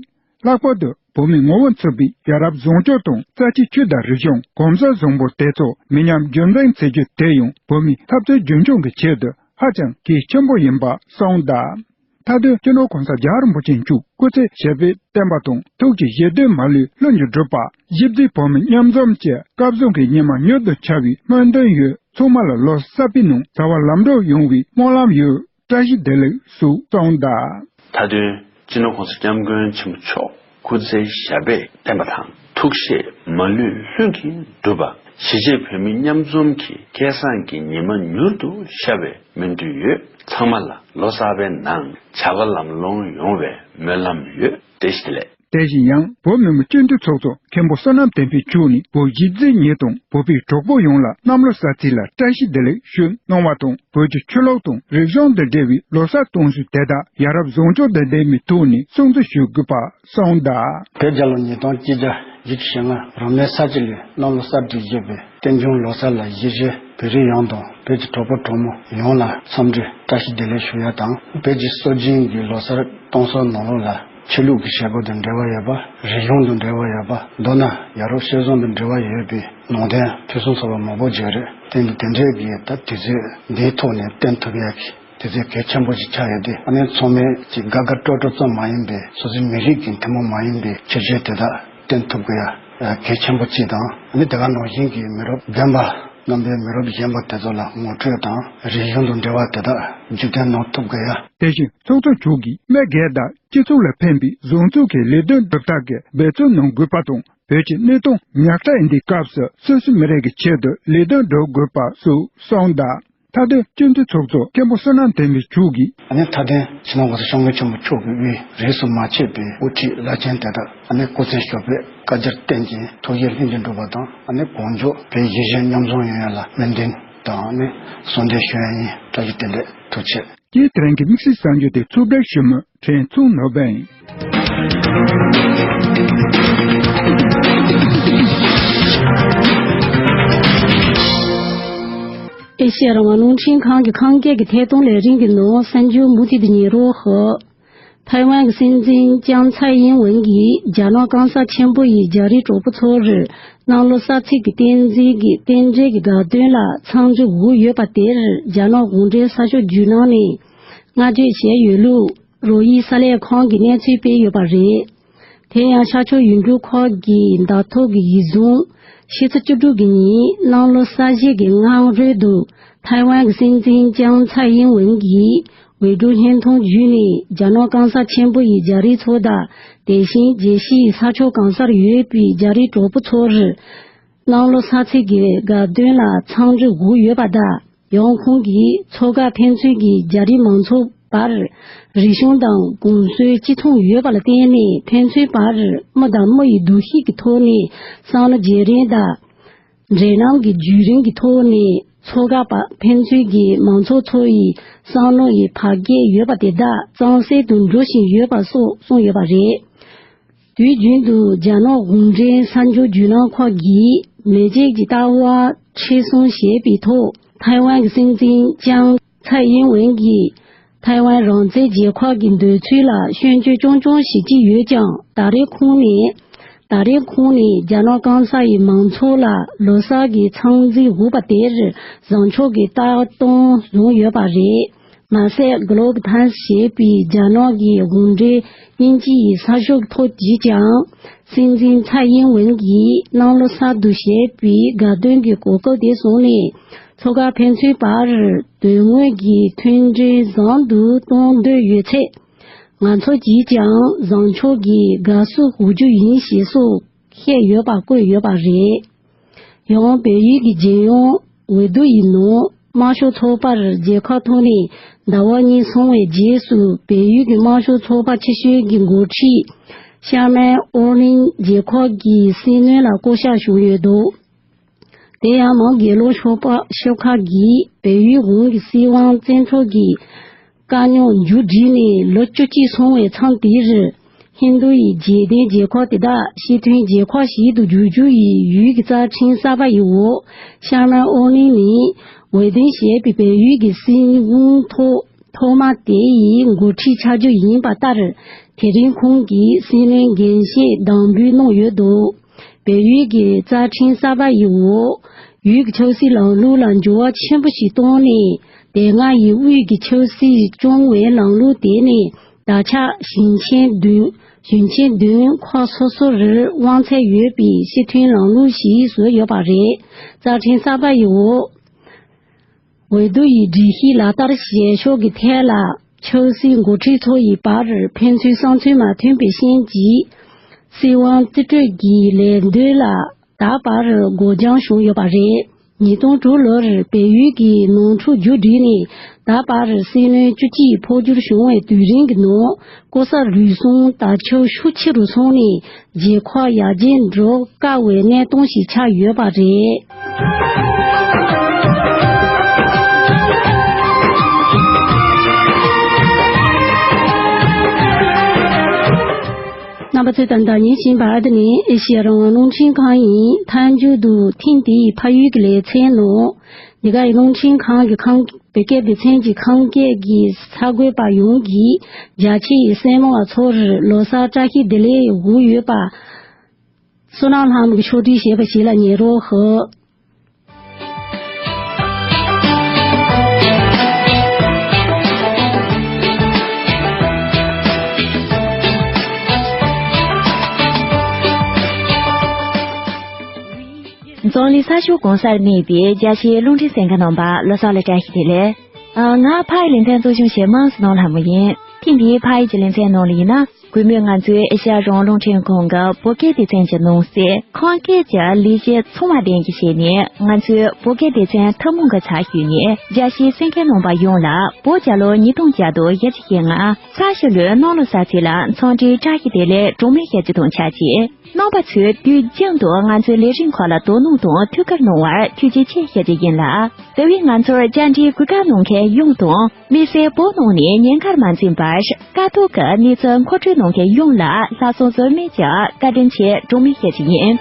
ལྷག་པར་དུ་བོད་མིའི་ངོ་བོ་མཚར་བའི་ཡ་རབས་བཟང་སྤྱོད་དང་རྩ་ཆེའི་ཆོས་དང་རིག་གཞུང་གོམས་སྲོལ་བཟང་པོ་དེ་ཚོ་མི་ཉམས་རྒྱུན་འཛིན་བྱེད་རྒྱུ་དེ་ཡང་བོད་མིའི་འཐབ་རྩོད་རྒྱུན་འཁྱོངས་ཀྱི་ཆེད་དུ་ཧ་ཅང་གལ་ཆེན་པོ་ཡིན་པ་གསུངས་གདའ། མཐའ་དོན་སྤྱི་ནོར་གོང་ས་རྒྱལ་བ་རིན་པོ་ཆེ་མཆོག་སྐུ་ཚེ་ཞབས་པད་བརྟན་པ་དང་ཐུགས་ཀྱི་བཞེད་དོན་མ་ལུས་ལྷུན་གྱིས་གྲུབ་པ། གཞིས་རྩེ་བོད་མི་མཉམ་འཛོམས་ཀྱི་སྐལ་བཟང་གི་ཉི་མ་མྱུར་དུ་འཆར་བའི་སྨོན་འདུན་ཡོད། ཚང་མ་ལ་ལོ་གསར་པའི་ནང་བྱ་བ་ལམ་འགྲོ་ཡོང་བའི་སྨོན་ལམ་ཡོད། བཀྲ་ཤིས་བདེ་ལེགས་སུ་གསུངས་གདའ། མཐའ་དོན་སྤྱི་ནོར་གོང་ས་སྐྱབས་མགོན་ཆེན་པོ་མཆོག་སྐུ་ཚེ་ཞབས་པད་བརྟན་པ་དང་ཐུགས་བཞེད་མ་ལུས་ལྷུན་གྱིས་གྲུབ་པ། གཞིས་བྱེས་བོད་མི་མཉམ་འཛོམས་ཀྱི་སྐལ་བཟང་གི་ཉི་མ་མྱུར་དུ་ཤར་བའི་སྨོན་འདུན་ཡོད། ཚང་མ་ལ་ལོ་གསར་པའི་ནང་བྱ་བ་ལམ་ལྷོང་ཡོང་བའི་སྨོན་ལམ་ཡོད། བཀྲ་ཤིས་བདེ་ལེགས། དེ་བཞིན་ཡང་བོད་མི་མང་སྤྱི་འཐུས་ཚོགས་གཙོ་མཁན་པོ་བསོད་ནམས་བསྟན་འཕེལ་མཆོག་ནས་བོད་གཞིས་བྱེས་གཉིས་དང་བོད་པའི་གྲོགས་པོ་ཡོངས་ལ་གནམ་ལོ་གསར་ཚེས་ལ་བཀྲ་ཤིས་བདེ་ལེགས་ཞུ་གནང་བ་དང་བོད་ཀྱི་ཆོས་ལུགས་དང་རིག་གཞུང་དང་འབྲེལ་བའི་ལོ་གསར་གཏོང་ཚུལ་དེ་དག་ཡ་རབས་བཟང་སྤྱོད་དང་ལྡན་པའི་ཐོག་ནས་སྲུང་བརྩི་ཞུ་དགོས་པ་གསུངས་གདའ། བོད་རྒྱལ་ལོ་ཉིས་སྟོང་གཅིག་བརྒྱ་བཞི་བཅུ་ཞེ་ལྔ་རབ་གནས་ས་བྱི་ལོའི་གནམ་ལོ་གསར་འདིར་བརྗོད་པའི་བསྟན་འབྱུང་ལོ་གསར་ལ་གཞིས་བྱེས་བོད་རིགས་ཡོངས་དང་བོད་ཀྱི་གྲོགས་པོ་གྲོགས་མོ་ཡོངས་ལ་འཚམས་འདྲི་བཀྲ་ཤིས་བདེ་ལེགས་ཞུ་ཡ་དང་། བོད་ཀྱི་སྲོལ་རྒྱུན་གྱི་ལོ་གསར་གཏོང་སྲོལ་ནང་ལོགས་ལ་ཆོས་ལུགས་ཀྱི་བྱེད་སྒོ་དང་འབྲེལ་བ་ཡོད་པ། རིག་གཞུང་དང་འབྲེལ་བ་ཡོད་པ། མདོར་ན་ཡ་རབས་སྤྱོད་བཟང་དང་འབྲེལ་བ་ཡོད་པའི་ནང་དོན་ཕུན་སུམ་ཚོགས་པ་མང་པོ་བརྗོད་རེད། དེ་འདི་དེ་འདྲའི་གི་ད་དུས་ཚོད་འདིའི་ཐོག་ནས་བསྟན་ཐུབ་ཡ་གི་དུས་ཚོད་གལ་ཆེན་པོ་ཞིག་ཆགས་ཡོད་དུས། ཨ་ནི་ཚང་མས་ཅིག་དགའ་དགའ་སྤྲོ་སྤྲོ་ཙམ་མ་ཡིན་པའི་སོ་སོའི་མི་རིགས་ཀྱི་ཐུན་མོང་མ་ཡིན་པའི་ཁྱད་ཆོས་དེ་དག་བསྟན་ཐུབ་དགོས་ཡ་གལ་ཆེན་པོ་གཅིག་དང་། ཨ་ནི་དེ་ག་ནང་བཞིན་གྱི་མི་རབས་རྒན་པ་རྣམ་པས་མི་རབས་གཞོན་པ་དེ་ཚོ་ལ་ངོ་སྤྲོད་དང་རིག་གཞུང་དང་འབྲེལ་བ་དེ་དག་རྒྱུན་གཏན་གནང་ཐུབ་དགོས་ཡ། དེ་བཞིན་ཚོགས་གཙོ་མཆོག་གིས་མི་སྒེར་དང་སྤྱི་ཚོགས་ལ་ཕན་པའི་བཟང་སྤྱོད་ཀྱི་ལས་དོན་སྒྲུབ་ཐབས་ཀྱི་འབད་བརྩོན་གནང་དགོས་པ་དང་། བོད་ཀྱི་གནས་སྟངས་ཉག་ཕྲ་ཡིན་དུས་སྐབས་སུ་སོ་སོའི་མི་རིགས་ཀྱི་ཆེད་དུ་ལས་དོན་སྒྲུབ་དགོས་པ་སོགས་གསུངས་གདའ། མཐའ་དོན་སྤྱི་འཐུས་ཚོགས་གཙོ་མཁན་པོ་བསོད་ནམས་བསྟན་འཕེལ་མཆོག་གིས། ཨ་ནི་མཐའ་དོན་སྤྱི་ནོར་གོང་ས་སྐྱབས་མགོན་ཆེན་པོ་མཆོག་གི་དབུས་རིས་སུ་མ་ཆད་པའི་དབུ་ཁྲིད་བླ་ཆེན་དེ་དག་ཨ་ནི་སྐུ་ཚེ་ཞབས་པད་བསྐལ་བརྒྱར་བརྟན་ཅིང་ཐུགས་བཞེད་ལྷུན་གྱིས་འགྲུབ་པ་དང་། ཨ་ནི་གང་མགྱོགས་བོད་གཞིས་བྱེས་མཉམ་འཛོམས་ཡོང་ཡ་ལ་སྨོན་འདུན་དང་ཨ་ནི་གསོལ་འདེབས་ཞུ་ཡ་ཡིན། བཀྲ་ཤིས་བདེ་ལེགས། ཐུགས་རྗེ་ཆེ། དེ་དེ་རིང་གི་དམིགས་བསལ་གསར་འགྱུར་དེ་ཕྱོགས་སྒྲིག་ཞུ་མི་ཕྲན་ཚེ་ནོར་བུ་ཡིན། ཨེ་ཤེ་ཡ་རང་དབང་རླུང་འཕྲིན་ཁང་གི་ཁམས་སྐད་ཀྱི་ཐད་གཏོང་ལས་རིམ་གྱི་ནང་གསར་འགྱུར་མུ་མཐུད་དུ་ཉན་རོགས་ཞུ། ཐའེ་ཝན་གྱི་སྲིད་འཛིན་ལྕམ་ཚའེ་ཨིན་ཝེན་གྱིས་རྒྱ་ནག་སྐམ་ས་ཆེན་པོ་ཡི་རྒྱ་རིགས་གྲོགས་པོ་ཚོར་གནམ་ལོ་གསར་ཚེས་ཀྱི་རྟེན་འབྲེལ་གྱི་རྟེན་འབྲེལ་གྱི་དགའ་སྟོན་ལ་འཚམས་འདྲི་འོས་ཡོད་པ་དེར་རྒྱ་ནག་གུང་ཁྲན་གསར་ཤོག་བརྒྱུད་གནང་ནས་བསྔགས་བརྗོད་བྱས་ཡོད་ལུགས་རོ་ཡི་གསར་ལས་ཁང་གིས་གནས་ཚུལ་སྤེལ་ཡོད་པ་རེད། དེ་ཡང་ཤར་ཕྱོགས་ཡུལ་གྲུ་ཁག་གི་བརྡ་ཐོ་གི་ཡིག་ཟུང་ཕྱི་ཚེས་བཅུ་དྲུག་གི་ཉིན་གནམ་ལོ་གསར་བཞད་ཀྱི་སྔ་རོལ་དུ་ཐའེ་ཝན་གྱི་སྲིད་འཛིན་ལྕམ་ཚའེ་ཨིན་ཝེན་གྱིས་ཝེ་ཀྲུའུ་བརྙན་ཐུང་བརྒྱུད་ནས་རྒྱ་ནག་སྐམ་ས་ཆེན་པོ་ཡི་རྒྱ་རིགས་ཚོ་དང་དེ་བཞིན་རྒྱལ་སྤྱིའི་ས་ཕྱོགས་གང་སར་ཡོད་པའི་རྒྱ་རིགས་གྲོགས་པོ་ཚོར་གནམ་ལོ་གསར་ཚེས་ཀྱི་དགའ་སྟོན་ལ་འཚམས་འདྲི་འོས་ཡོད་པ་དང་། ཡང་ཁོང་གིས་མཚོ་འགག་ཕན་ཚུན་གྱི་རྒྱ་རིགས་མང་ཚོགས་བར་རིག་གཞུང་དང་གོམས་སྲོལ་གཅིག་མཚུངས་ཡོད་པ་ལ་བརྟེན་ནས་ཕན་ཚུན་བར་མི་དང་མི་ཡི་འདུ་ཤེས་ཀྱི་ཐོག་ནས་བསམ་བློ་བརྗེ་རེས་དང་། འབྲེལ་ལམ་གྱི་བརྒྱུད་རིམ་གྱི་ཐོག་ནས་ མཚོ་ཁ་པ་ཕན་ཚུན་གྱི་མང་ཚོགས་ཚོ་ཡི་བསམ་བློ་ཡི་བར་ཁྱད་ཡོད་པ་དེ་དག་གཙང་སེལ་དུ་འགྲོ་བཞིན་ཡོད་པ་སོགས་གསུངས་ཡོད་པ་རེད། དུས་རྒྱུན་དུ་རྒྱ་ནག་གུང་ཁྲན་གསར་འགྱུར་བརྒྱུད་ལམ་ཁག་གིས་མེ་མཇུག་གི་ལྟ་བ་ཁྲིད་སྲོལ་བྱས་པའི་ཐོག་ཐའེ་ཝན་གྱི་སྲིད་འཛིན་ལྕམ་ཚའེ་ཡིན་ཝེན་གྱིས་ཐའེ་ཝན་རང་བཙན་རྒྱལ་ཁབ་ཀྱི་འདོད་ཚུལ་ལ་སྐྱོན་བརྗོད་རྐྱང་རྐྱང་བྱེད་ཀྱི་ཡོད་ཀྱང་། ད་རེས་ཁོང་ནས་ད་རེས་ཁོང་ནས་རྒྱ་ནག་སྐམ་ས་ཡི་མང་ཚོགས་ལ་ལོ་གསར་གྱི་འཚམས་འདྲི་འབུལ་བ་དེར་བཟང་ཕྱོགས་ཀྱི་ལྟ་སྟངས་བཟུང་ཡོད་པ་རེད། མ་ཟད། གྷི་ལོབ་ཊའིམ་སི་ཞེས་པའི་རྒྱ་ནག་གི་གུང་ཁྲན་དབྱིན་ཇི་ཡི་གསར་ཤོག་ཐོག་གིས་ཀྱང་། སྲིད་འཛིན་ཚའེ་ཡིན་ཝེན་གྱིས་གནམ་ལོ་གསར་དུ་བཞད་པའི་དགའ་སྟོན་གྱི་གོ་སྐབས་དེ་བཟུང་ནས། མཚོ་ཁ་ཕན་ཚུན་བར་དོན་དངོས་ཀྱི་མཐུན་འབྲེལ་བཟང་དུ་གཏོང་འདོད་ཡོད་ཚེ། ང་ཚོ་གིས་ཀྱང་བཟང་ཕྱོགས་ཀྱི་དགའ་བསུ་འབུལ་རྒྱུ་ཡིན་ཞེས་སོགས་བཤད་ཡོད་པ་བཀོད་ཡོད་པ་རེད། ཡང་བལ་ཡུལ་གྱི་རྒྱལ་ཡོངས་འོས་བསྡུ་ཡི་ནང་དམར་ཤོག་ཚོགས་པར་རྒྱལ་ཁ་ཐོབ་ནས་ཟླ་བ་གཉིས་སོང་བའི་རྗེས་སུ། བལ་ཡུལ་གྱི་དམར་ཤོག་ཚོགས་པ་ཆེ་ཤོས་ཀྱི་འགོ་ཁྲིད་ཤར་མན་ཨོ་ལིན་རྒྱལ་ཁབ་ཀྱི་སྲིད་བློན་ལ་བསྐོ་གཞག་ཞུས་ཡོད་འདུག་དེ་ཡང་མར་དགེ་སློང་ཤོག་ཁག་གིས་བལ་ཡུལ་གོང་གི་སྲིད་དབང་བཙན་འཕྲོག་གི་དཀའ་རྙོག་མཇུག་བསྒྲིལ་ནས་ལོ་བཅུ་གཅིག་སོང་བའི་མཚམས་དེར། ཧིན་རྡུ་ཡི་རྗེས་ལྡན་རྒྱལ་ཁབ་དེ་དག་སྤྱི་མཐུན་རྒྱལ་ཁབ་ཞིག་ཏུ་བསྒྱུར་རྒྱུ་ཡི་ཡུལ་གྱི་རྩ་ཁྲིམས་གསར་པ་ཡི་འོག་ཤར་མན་ཨོ་ལིན་ནི་ཝེ་ཏིན་ཞེས་པའི་བལ་ཡུལ་གྱི་སྲིད་དབང་ཐོག་ཐོག་མ་དེ་ཡི་འགོ་ཁྲིད་ཆགས་རྒྱུ་ཡིན་པ་ལྟར། དེ་རིང་ཁོང་གིས་སྲིད་བློན་འགན་བཞེས་དམ་འབུལ་གནང་ཡོད་འདུག་བལ་ཡུལ་གྱི་རྩ་ཁྲིམས་གསར་པ་ཡི་འོག་ཡུལ་གྱི་ཆབ་སྲིད་ལམ་ལུགས་ལ་འགྱུར་བ་ཆེན་པོ་ཞིག་བཏང་ནས། དེ་སྔ་ཡི་དབུས་ཀྱི་ཆབ་སྲིད་སྐྱོང་བའི་ལམ་ལུགས་དེ་ནི་ད་ཆ་ཞིང་ཆེན་བདུན། ཞིང་ཆེན་བདུན་ཁག་སོ་སོར་དབང་ཚད་ཡོད་པའི་སྤྱི་མཐུན་ལམ་ལུགས་ཤིག་བཟོས་ཡོད་པ་རེད། རྩ་ཁྲིམས་གསར་པ་ཡི་འོག་འོས་བསྡུ་ཡི་སྒྲིག་གཞི་ལག་བསྟར་བྱེད་ཕྱོགས་ཀྱི་ཐད་ལ། ཆབ་སྲིད་འགོ་ཁྲིད་ཚོ་ཡི་བར་ཕན་ཚུན་བསམ་ཚུལ་མ་མཐུན་པའི་རྐྱེན་གྱིས། སྲིད་དབང་རྩིས་སྤྲོད་ཀྱི་ལས་དོན་ལ་ད་བར་འགོར་འགྱངས་བྱུང་ཡོད་པ་རེད། ཉིས་སྟོང་དྲུག་ལོར་བལ་ཡུལ་གྱི་ནང་འཁྲུག་མཇུག་བསྒྲིལ་ནས་ད་བར་སྲིད་བློན་བཅུ་གཅིག་འཕོ་འགྱུར་བྱུང་བའི་དུས་རིང་གི་ནང་། ལྐོག་ཟ་རུལ་སུངས་དར་ཁྱབ་ཤུགས་ཆེ་རུ་སོང་ནས། རྒྱལ་ཁབ་ཡར་རྒྱས་འགྲོ་དཀའ་བའི་གནས་སྟངས་ཤིག་ཆགས་ཡོད་པ་རེད། རྣམ་པ་ཚོས་ད་ལྟ་ཉན་བཞིན་པ་འདི་ནི་ཨེ་ཤི་ཡ་རང་དབང་རླུང་འཕྲིན་ཁང་ཡིན། མཐའ་མཇུག་ཏུ་ཐེངས་འདིའི་ཕ་ཡུལ་གྱི་ལེ་ཚན་ནང་། འདི་ག་ཡི་རླུང་འཕྲིན་ཁང་གི་ཁང་བོད་སྐད་སྡེ་ཚན་གྱི་ཁམས་སྐད་ཀྱི་གསར་འགོད་པ་ཡོངས་ཀྱིས་རྒྱ་ཆེའི་གསན་མོ་བ་ཚོར་ལོ་གསར་བཀྲ་ཤིས་བདེ་ལེགས་ཡི་འབོད་ཡོད་པ། བསོད་ནམས་ལྷ་མོ་གིས་ཕྱོགས་སྒྲིག་བྱས་པ་ཞིག་ལ་ཉན་རོགས་ཞུ། འཛམ་གླིང་ས་ཕྱོགས་གང་སར་གནས་པའི་རྒྱ་ཆེའི་རླུང་འཕྲིན་གསན་མཁན་རྣམ་པ་ལོ་གསར་ལ་བཀྲ་ཤིས་བདེ་ལེགས། ཨ། ང་ཕ་ཡི་ལེ་ཚན་གཙོ་སྐྱོང་བྱེད་མི་བསོད་ནམས་ལྷ་མོ་ཡིན། ཐེངས་འདིའི་ཕ་ཡི་གི་ལེ་ཚན་ནང་ལ་ཡིན་ན། གུས་མོས་ང་ཚོའི་ཨེ་ཤ་ཡ་རང་དབང་རླུང་འཕྲིན་ཁང་གི་བོད་སྐད་སྡེ་ཚན་གྱི་ནང་གསེས་ཁམས་སྐད་ཀྱི་ལས་གཞི་ཚང་མ་ལྡན་གྱི་བྱས་ནས། ང་ཚོའི་བོད་སྐད་སྡེ་ཚན་ཐུན་མོང་གི་ཚབ་ཞུས་ནས། རྒྱ་ཆེའི་གསན་མཁན་རྣམ་པ་ཡོངས་ལ་བོད་རྒྱལ་ལོ་ཉིས་སྟོང་བརྒྱ་དང་བཞི་བཅུ་ཞེ་ལྔ་ས་གཞི་ལོའི་གནམ་ལོ་གསར་ཚེས་ལ་འཚམས་འདྲིའི་བཀྲ་ཤིས་བདེ་ལེགས་གྲངས་མེད་ཞེ་གཅིག་དང་ཆབས་ཅིག་རྣམ་པ་ཚོས་དུས་རྒྱུན་དུ་ང་ཚོའི་ལས་རིམ་ཁག་ལ་དོ་སྣང་དང་ཐུགས་ཁུར་གནང་བར་ཐུགས་རྗེ་ཆེ་ཞུ་རྒྱུ་ཡིན་ལ། དེ་བས་ང་ཚོར་བཅར་འདྲིའི་གོ་སྐབས་གནང་མཁན་ཡོངས་དང་། དམིགས་བསལ་བོད་ནང་ནས་ཉེན་ཁར་མ་འཛེམས་པར་དཀའ་སྡུག་གི་གནས་ཚུལ་མཁོ་སྤྲོད་གནང་མཁན་ཡོངས་ལ་ལྷག་བསམ་ཟོལ་མེད་ཀྱི་བཀའ་དྲིན་ཆེ་གྲངས་མེད་ཞུ་རྒྱུ་ཡིན།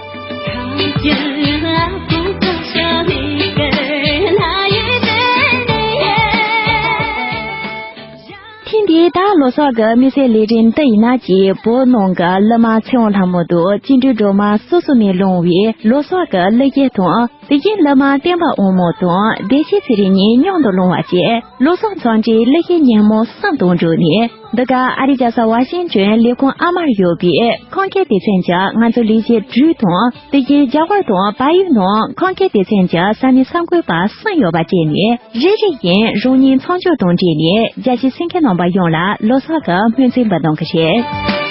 ཐེངས་འདིའི་ད་ལོ་གསར་གྱི་དམིགས་བསལ་ལས་རིམ་འདི་ཡིན་ན། གཅིག་བོད་ནང་གི་གླུ་མ་ཚེ་དབང་ལྷ་མོ་དང་། བཅིངས་འགྲོལ་སྒྲོལ་མ་སོ་སོ་ནས་བླངས་པའི་ལོ་གསར་གྱི་གླུ་གཞས་དང་། དེ་བཞིན་གླུ་མ་བསྟན་པ་དབང་མོ་དང་བདེ་སྐྱིད་ཚེ་རིང་གཉིས་མཉམ་དུ་བླངས་པ་བཅས། ལོ་གསར་འཚམས་འདྲིའི་གླུ་གཞས་ཉིན་མོ་གསུམ་དང་འབྲེལ་ནས། འདི་ག་ཨ་རིའི་རྒྱལ་ས་ཝ་ཤིང་ཏོན་ལས་ཁུངས་ཨ་མར་ཡོད་པའི་ཁམས་སྐད་སྡེ་ཚན་གྱི་ང་ཚོའི་ལས་བྱེད་དྲུག་དང་། དེ་བཞིན་རྒྱ་གར་དང་བལ་ཡུལ་ནང་ཁམས་སྐད་སྡེ་ཚན་གྱི་ས་གནས་གསར་འགོད་པ་གསུམ་ཡོད་པ་བཅས་ནས། རེ་རེ་བཞིན་རང་ཉིད་མཚམས་སྦྱོར་དང་འབྲེལ་ནས་རྒྱ་ཆེའི་གསན་མཁན་རྣམ་པ་ཡོངས་ལ་ལོ་གསར་གྱི་སྨོན་ཚིག་འབུལ་གནང་གི་རེད།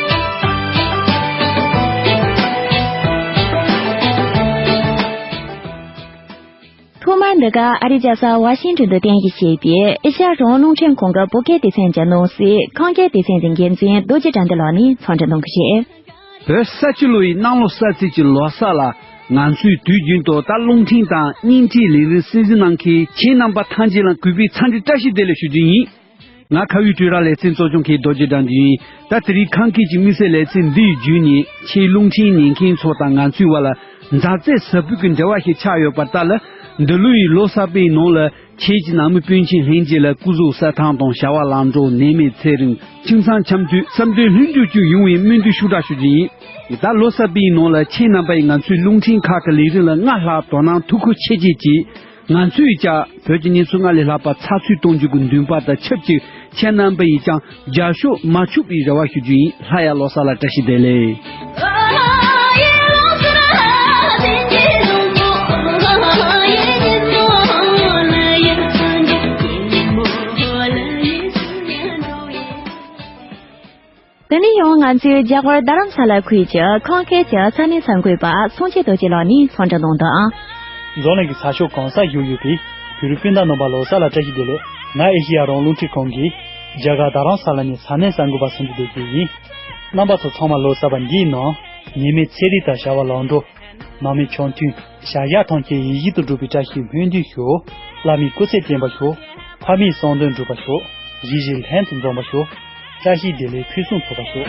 ཐོག་མར་འདི་ག་ཨ་རིའི་རྒྱལ་ས་ཝ་ཤིང་ཏོན་དུ་རྟེན་གཞི་བྱས་པའི་ཨེ་ཤ་ཡ་རང་དབང་རླུང་འཕྲིན་ཁང་གི་བོད་སྐད་སྡེ་ཚན་གྱི་ནང་གསེས་ཁམས་སྐད་སྡེ་ཚན་གྱི་འགན་འཛིན་རྡོ་རྗེ་དགྲ་འདུལ་ལགས་ནས་འཚམས་འདྲི་གནང་གི་རེད། བོད་ས་སྤྱི་ལོ་ཡི་གནམ་ལོ་གསར་ཚེས་ཀྱི་ལོ་གསར་ལ་ ང་ཚོས་དུས་རྒྱུན་དུ་ད་རླུང་འཕྲིན་དང་བརྙན་འཕྲིན་ལས་རིགས་གསན་གཟིགས་གནང་མཁན་ཁྱེད་རྣམ་པ་ཐམས་ཅད་ལ་གུས་པའི་འཚམས་འདྲི་བཀྲ་ཤིས་བདེ་ལེགས་ཞུ་རྒྱུ་ཡིན། ང་ཁ་བའི་སྤྲུལ་ར་ལེ་ཚན་གཙོ་སྐྱོང་མཁན་རྡོ་རྗེ་དགྲ་འདུལ་ཡིན། ད་དེ་རིང་ཁམས་སྐད་ཀྱི་དམིགས་བསལ་ལེ་ཚན་འདི་ཡི་བརྒྱུད་ནས་ཁྱེད་རླུང་འཕྲིན་ཉན་མཁན་ཚོ་དང་ང་ཚོའི་བར་ལ་མཛའ་བརྩེ་ཟབ་པོའི་གི་འབྲེལ་བ་ཞིག་ཆགས་ཡོད་པ་ལྟར། འདི་ལོ་ཡི་ལོ་གསར་པའི་ནང་ལ་ཁྱེད་ཀྱི་ནང་མི་སྤུན་མཆེད་ལྷན་རྒྱས་ལ་སྐུ་གཟུགས་གསལ་ཐང་དང་བྱ་བ་ལམ་འགྲོ། ནད་མེད་ཚེ་རིང་། ཁྱིམ་ཚང་འཆམ་མཐུན། བསམ་དོན་ལྷུན་གྲུབ་ཅིག་ཡོང་བའི་སྨོན་འདུན་ཤུགས་དྲག་ཞུ་རྒྱུ་ཡིན། ད་ལོ་གསར་པའི་ནང་ལ་ཁྱེད་རྣམ་པ་ཡིས་ང་ཚོའི་རླུང་འཕྲིན་ཁག་གི་ལས་རིམ་ལ་སྔར་ལྷག་དོ་སྣང་ཐུགས་ཁུར་ཆེ་བསྐྱེད་ཀྱིས། ང་ཚོས་ཀྱང་བོད་ཀྱི་གནས་ཚུལ་སྔར་ལས་ལྷག་པ་ཚགས་ཚུད་གཏོང་རྒྱུ་གི་འདུན་པ་དང་ཆབས་ཅིག་ཁྱེད་རྣམ་པ་ཡིས་ཀྱང་རྒྱབ་སྐྱོར་མ་བཅུག་པའི་རེ་བ་ཞུ་རྒྱུ་ཡིན། སླར་ཡང་ལོ་གསར་ལ་བཀྲ་ཤིས་བདེ་ལེགས། དེ་ནས་ཡང་ང་ཚོའི་རྒྱ་གར་རྡ་རམ་ས་ལ་ཁུལ་གྱི་ཁམས་སྐད་ཀྱི་ས་གནས་གསར་འགོད་པ་སངས་རྒྱས་རྡོ་རྗེ་ལགས་ནས་འཚམས་འདྲི་གནང་དོན། འཛམ་གླིང་གི་ས་ཕྱོགས་གང་སར་བཞུགས་ཡོད་པའི་བོད་རིགས་སྤུན་ཟླ་རྣམ་པ་ལོ་གསར་ལ་བཀྲ་ཤིས་བདེ་ལེགས། ང་ཨེ་ཤེ་ཡ་རང་དབང་རླུང་འཕྲིན་ཁང་གི་རྒྱ་གར་རྡ་རམ་ས་ལ་ནས་ས་གནས་གསར་འགོད་པ་སངས་རྒྱས་རྡོ་རྗེ་ཡིན། རྣམ་པ་ཚོ་ཚང་མ་ལོ་གསར་པ་འདིའི་ནང་ནད་མེད་ཚེ་རིང་དང་བྱ་བ་ལམ་འགྲོ། ནང་མི་འཆམ་མཐུན། བྱ་གཞག་ཐམས་ཅད་ཡིད་བཞིན་དུ་འགྲུབ་པའི་བཀྲ་ཤིས་སྨོན་འདུན་ཞུ། བླ་མའི་སྐུ་ཚེ་བརྟན་པར་ཤོག་ཕ་མའི་བསམ་དོན་འགྲུབ་པར་ཤོག་གཞིས་བྱེས་ལྷན་དུ་འཛོམས་པར་ཤོག་བཀྲ་ཤིས་བདེ་ལེགས་ཕུན་སུམ་ཚོགས་པར་ཤོག་